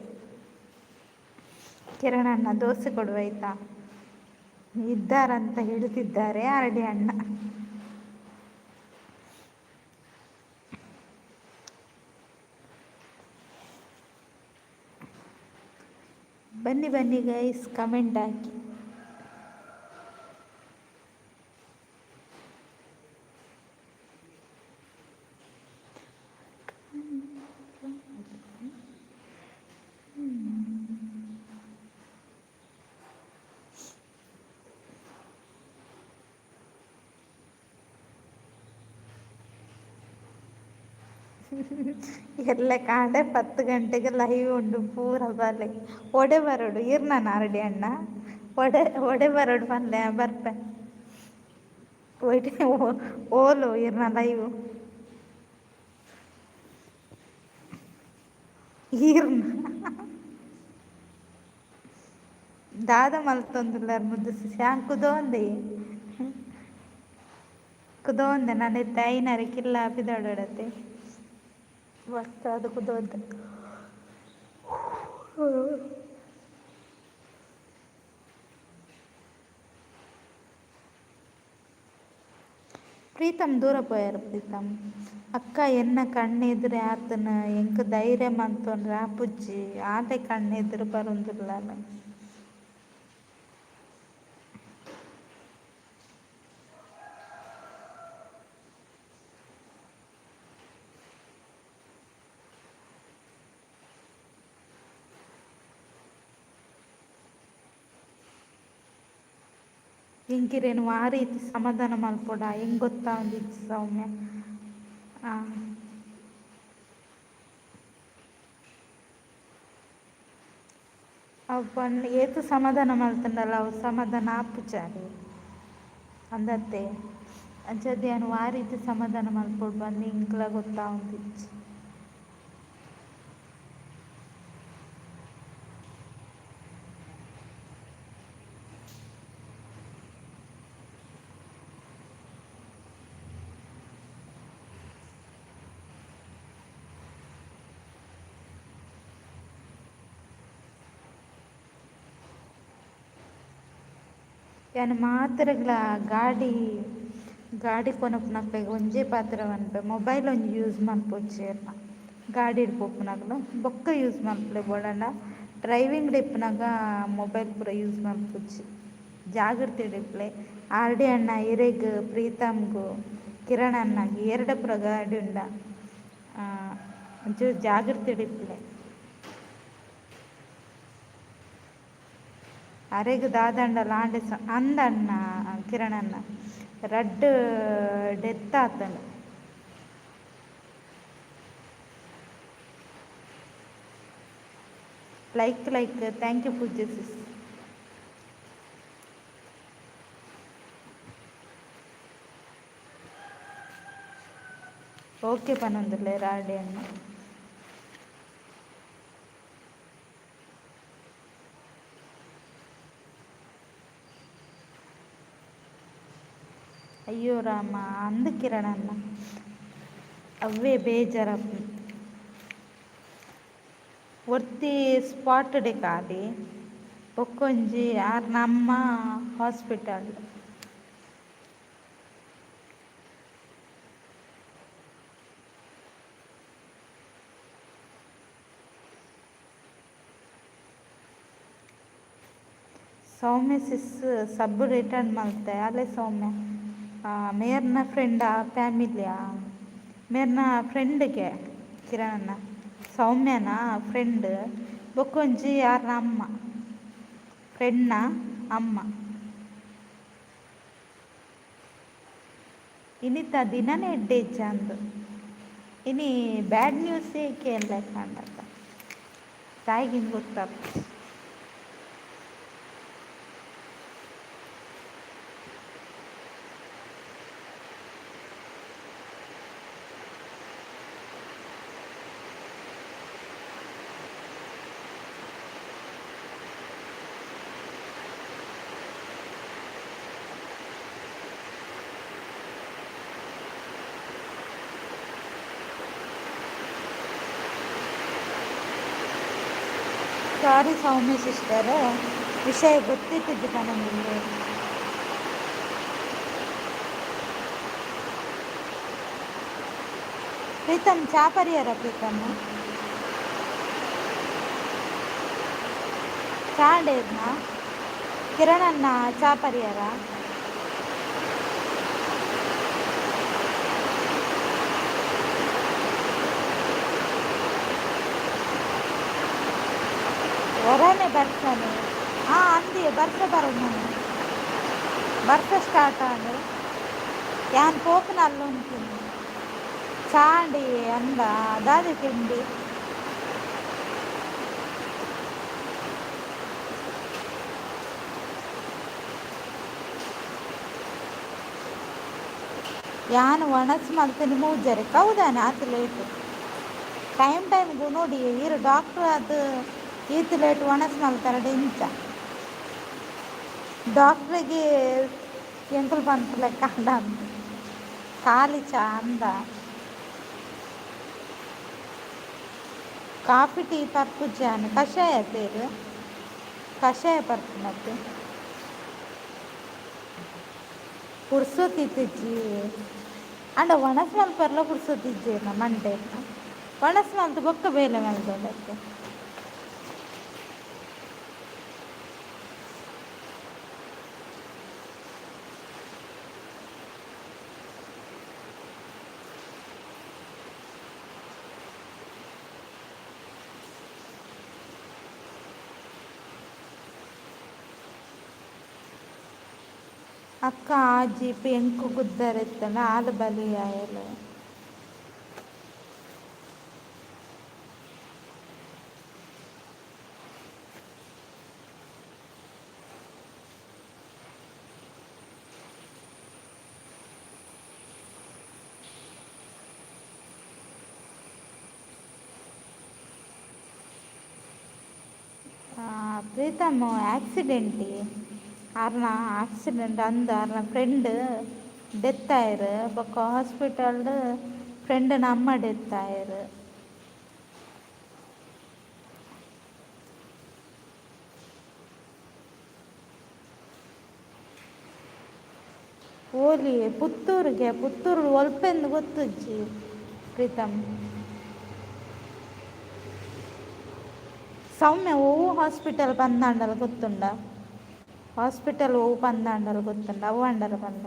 ಕಿರಣಣ್ಣ, ದೋಸೆ ಕೊಡುವ, ಆಯ್ತಾ? ಇದ್ದಾರಂತ ಹೇಳುತ್ತಿದ್ದಾರೆ ಆರ್ ಡಿ ಅಣ್ಣ. ಬನ್ನಿ ಬನ್ನಿ ಗೈಸ್, ಕಮೆಂಟ್ ಹಾಕಿ. ಎಲ್ಲ ಕಾಂಡೆ 10 ಗಂಟೆಗೆ ಲೈವ್ ಉಂಡು ಪೂರ ಬಲೆ. ಒಡೆ ಬರೋಡು ಇರ್ನ ಆರಡಿ ಅಣ್ಣ? ಒಡೆ ಒಡೆ ಬರೋಡು ಪನ್ಲೆ, ಬರ್ಪೆ. ಒಡೆ ಓಲು ಇರ್ನ ಲೈವ್? ಈರ್ನ ದಾದ ಮಲ್ತೊಂದುಲ್ಲಾರ್ ಮುದ್ದು? ಶ್ಯಾನ್ ಕುದೋಂದೆ ಕುದೋಂದೆ. ನಾನು ಇತ್ತೆ ಐನರೆ ಕಿಲ್ಲ ಪಿದಡೋಡತ್ತೆ ವರ್ಕ್ ಅದು ಕುದೋಂದೆ. ಪ್ರೀತಮ್ ದೂರ ಪೋಯಾರ ಪ್ರೀತಮ್. ಅಕ್ಕ, ಎನ್ನ ಕಣ್ಣೆದುರೆ ಆತನ ಎಂಕ್ ಧೈರ್ಯ ಮಂತೊನ್ರೆ ಆಪುಜಿ. ಆಲೆ ಕಣ್ಣೆದುರು ಬರೊಂದುಲ್ಲಾಲ್. ಎಂಕ್ ಆ ರೀತಿ ಸಮಾಧಾನ ಮಲ್ಪೊಡ ಎಂಕ್ ಗೊತ್ತಾವೊಂದಿಜ್ಜಿ ಸೌಮ್ಯ. ಅವು ಪಂಡ ಏತ್ ಸಮಾಧಾನ ಮಲ್ತುಂಡಲ ಅವು ಸಮಾಧಾನ ಆಪುಜಾರಿ ಅಂದತ್ತೆ. ಅಂಚಾದ್ ಯಾನ್ ವಾ ರೀತಿ ಸಮಾಧಾನ ಮಲ್ಪೊಡು ಪಂದ್ ಎಂಕ್ಲ ಗೊತ್ತಾವೊಂದಿಜ್ಜಿ. ಯಾನ್ ಮಾತೆರೆಗ್ಲ ಗಾಡಿ ಗಾಡಿ ಕೊನೊಪುನಕ್ಲೆಗ್ ಒಂಜೇ ಪಾತೆರ ಪನ್ಪೆ, ಮೊಬೈಲ್ ಒಂಜಿ ಯೂಸ್ ಮನ್ಪೊಡ್ಚಿ ಗಾಡಿಡ್ ಪೋಪುನಕುಲು. ಬೊಕ್ಕ ಯೂಸ್ ಮನ್ಪುಲೆ ಬೋಡಾಂಡ. ಡ್ರೈವಿಂಗ್ಡ್ ಇಪ್ಪುನಗ ಮೊಬೈಲ್ ಪೂರ ಯೂಸ್ ಮನ್ಪೊಡ್ಚಿ, ಜಾಗ್ರತೆಡ್ ಇಪ್ಪುಲೆ. ಆರ್ ಡಿ ಅಣ್ಣ, ಇರೆಗ್, ಪ್ರೀತಮ್ಗ್, ಕಿರಣ್ ಅಣ್ಣಗ್ ಏರೆಡ ಪೂರ ಗಾಡಿ ಉಂಡ, ಒಂಚೂರು ಜಾಗ್ರತೆಡ್ ಇಪ್ಪುಲೆ. ಅರೆಗ್ ದಾದಾಂಡಲ ಆಂಡ ಅಂದಣ್ಣ ಕಿರಣಣ್ಣ, ರಡ್ಡ್ ಡೆತ್ ಆತುಂಡು. Like like. Thank you Pooja sis. Okay ಪನೊಂದುಲ್ಲೆರ್ R D ಅಣ್ಣ. ಅಯ್ಯೋ ರಾಮ, ಅಂದ್ ಕಿರಣಣ್ಣ, ಅವ್ವೇ ಬೇಜಾರಾಪುಂಡು. ಒರ್ತಿ ಸ್ಪಾಟ್ ಡೇ ಖಾಲಿ, ಬೊಕ್ಕೊಂಜಿ ಆರ್ನ ಅಮ್ಮ ಹಾಸ್ಪಿಟಲ್. ಸೌಮ್ಯ ಸಿಸ್ ಸಬ್ ರಿಟರ್ನ್ ಮಲ್ತೆ. ಅಲೆ ಸೌಮ್ಯ, ಮೇರ್ನ ಫ್ರೆಂಡಾ ಫ್ಯಾಮಿಲಿಯಾ? ಮೇರ್ನ ಫ್ರೆಂಡ್ಗೆ ಕಿರಣಣ್ಣ, ಸೌಮ್ಯನ ಫ್ರೆಂಡ್. ಬೊಕ್ಕೊಂಜಿ ಆರ್ನ ಅಮ್ಮ, ಫ್ರೆಂಡ್ನ ಅಮ್ಮ. ಇನಿತ ದಿನನೇ ಎಡ್ಡೆ ಇಜ್ಜಾಂದ್. ಇನಿ ಬ್ಯಾಡ್ ನ್ಯೂಸೇ ಕೇನ್ಲೆ ಕಾಂಡತ. ದಾಯಿಗಿಂದ ಗೊತ್ತಾಗ್ತದೆ. ಸಾರಿ ಸೌಮ್ಯ ಸಿಸ್ಟರ್, ವಿಷಯ ಗೊತ್ತಿತ್ತಿದ್ದು ನನಗೆ. ಪ್ರೀತಮ್ ಚಾ ಪರಿಯಾರ? ಪ್ರೀತಮ್ ಚಾಂಡೇರ್ನ ಕಿರಣನ್ನ ಚಾ ಪರಿಯಾರ? ಹೊರನೆ ಬರ್ತಾನೆ. ಹಾಂ, ಅಂದಿ ಬರ್ಸ ಬರೋದು ನಾನು. ಬರ್ಸ ಸ್ಟಾರ್ಟ್ ಆಂಡ್. ಯಾನ್ ಪೋಪುನ ಅಲ್ಲುಂತೀನಿ. ಚಾಂಡಿ ಅಂದ ದಾದೆ ತಿಂಡಿ? ಯಾನ್ ಒಣಸ್ ಮಲ್ತೀನಿ ಮೂಜರೆ ಕೌದಾನೆ ಆತು ಲೇಟ್. ಟೈಮ್ ಟೈಮ್ಗೂ ನೋಡಿ ಇರು ಡಾಕ್ಟ್ರ್ ಅದು ಈತ್ ಲೇಟ್ ಒಣಸ್ ಮಲ್ತಾರ ಇಂಚ ಡಾಕ್ಟ್ರಿಗೆ ಎಂಕುಲು ಪನ್ಪು ಲೆಕ್ಕ ಅಂಡ ಅಂದ್ ಖಾಲಿ ಚಾ ಅಂದ. ಕಾಫಿ ಟೀ ಪರ್ಪುಜಾನ್ ಕಷಾಯ ತೇರು ಕಷಾಯ ಪರ್ಪುನತ್ತು ಪುರ್ಸೊತ್ತಿತ್ತಿಜ್ಜಿ ಅಂಡ ಒಣಸ್ ಮಲ್ಪರ್ಲ ಪುರ್ಸೊತ್ತಿಜ್ಜೇನ ಮಂಡೇನ ಒಣಸ್ ಮಲ್ತು ಬೊಕ್ಕ ಬೇಲೆ ಮಲ್ದೊಡತ್ತೆ. ಅಕ್ಕ ಆ ಜೀಪ್ ಎಂಕು ಗುದ್ದರೆತ್ತಂಡ ಆಲ್ ಬಲಿಯಾಯಲ್. ಪ್ರೀತಮ್ ಆಕ್ಸಿಡೆಂಟ್ ಆರ್ನ ಆಕ್ಸಿಡೆಂಟ್ ಅಂದ ಆರ್ನ ಫ್ರೆಂಡ್ ಡೆತ್ ಆಯೆರ್. ಬೊಕ್ಕ ಹಾಸ್ಪಿಟಲ್ ಫ್ರೆಂಡ್ ಅಮ್ಮ ಡೆತ್ ಆಯೆರ್. ಓಲಿ ಪುತ್ತೂರಿಗೆ. ಪುತ್ತೂರು ಒಲ್ಪೆಂದು ಗೊತ್ತುಜ್ಜಿ ಪ್ರೀತಮ್. ಸೌಮ್ಯ ಒವು ಹಾಸ್ಪಿಟಲ್ ಪಂದಾಂಡಲ ಗೊತ್ತುಂಡ? ಹಾಸ್ಪಿಟಲ್ ಒವು ಪಂದಾಂಡಲ ಗೊತ್ತುಂಡ? ಅವು ಅಂಡಲ ಪಂಡ.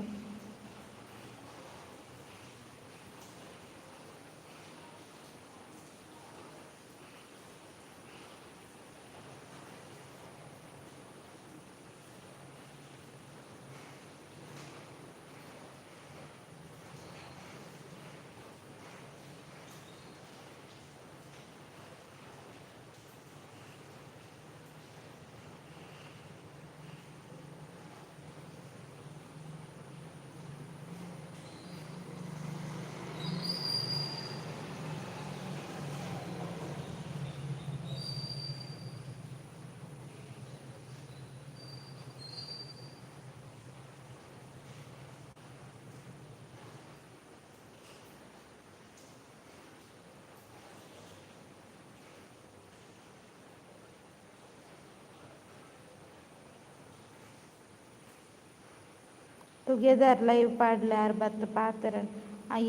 ಟುಗೆದರ್ ಲೈವ್ ಪಾಡ್ಲೆ ಆರ್ ಬತ್ತ್ ಪಾತೆರನ್.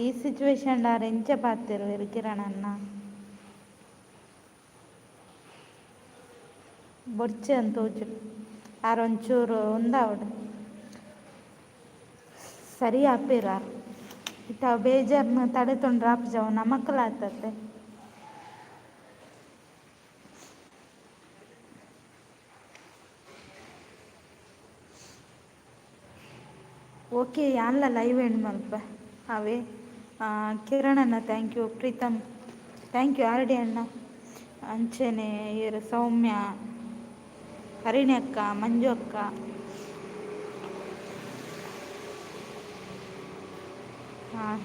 ಈ ಸಿಚುವೇಶನ್ ಆರ್ ಎಂಚ ಪಾತೆರುವೆರ್ ಕಿರಣ್ ಅಣ್ಣ? ಬೊಡ್ಚಿ ಅಂತ ತೋಜುಂಡು. ಆರ್ ಒಂಚೂರು ಉಂದಾವಡ್ ಸರಿ ಆಪೆರ್ ಆರ್. ಇತ್ತೆ ಅವು ಬೇಜಾರ್ನ್ ತಡೆತೊಂಡ್ರೆ ಆಪುಜಿ ಅವು ನಮಕ್ಲ ಆತತೆ. ಓಕೆ, ಯಾನ್ಲ ಲೈವ್ ಎಂಡ್ ಮಲ್ಪ ಅವೇ. ಕಿರಣ್ ಅಣ್ಣ thank you, Preetham thank you, R D ಅಣ್ಣ. ಅಂಚನೆ ಇರ್ ಸೌಮ್ಯ, ಹರಿಣಿ ಅಕ್ಕ, ಮಂಜು ಅಕ್ಕ,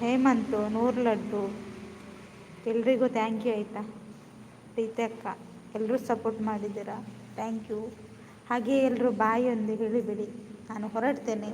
ಹೇಮಂತು, ನೂರು ಲಡ್ಡು, ಎಲ್ರಿಗೂ thank you ಆಯಿತಾ. ಪ್ರೀತಿ ಅಕ್ಕ, ಎಲ್ಲರೂ ಸಪೋರ್ಟ್ ಮಾಡಿದ್ದೀರಾ, thank you. ಹಾಗೆ ಎಲ್ಲರೂ ಬಾಯ್ ಒಂದು ಹೇಳಿಬಿಡಿ, ನಾನು ಹೊರಡ್ತೇನೆ.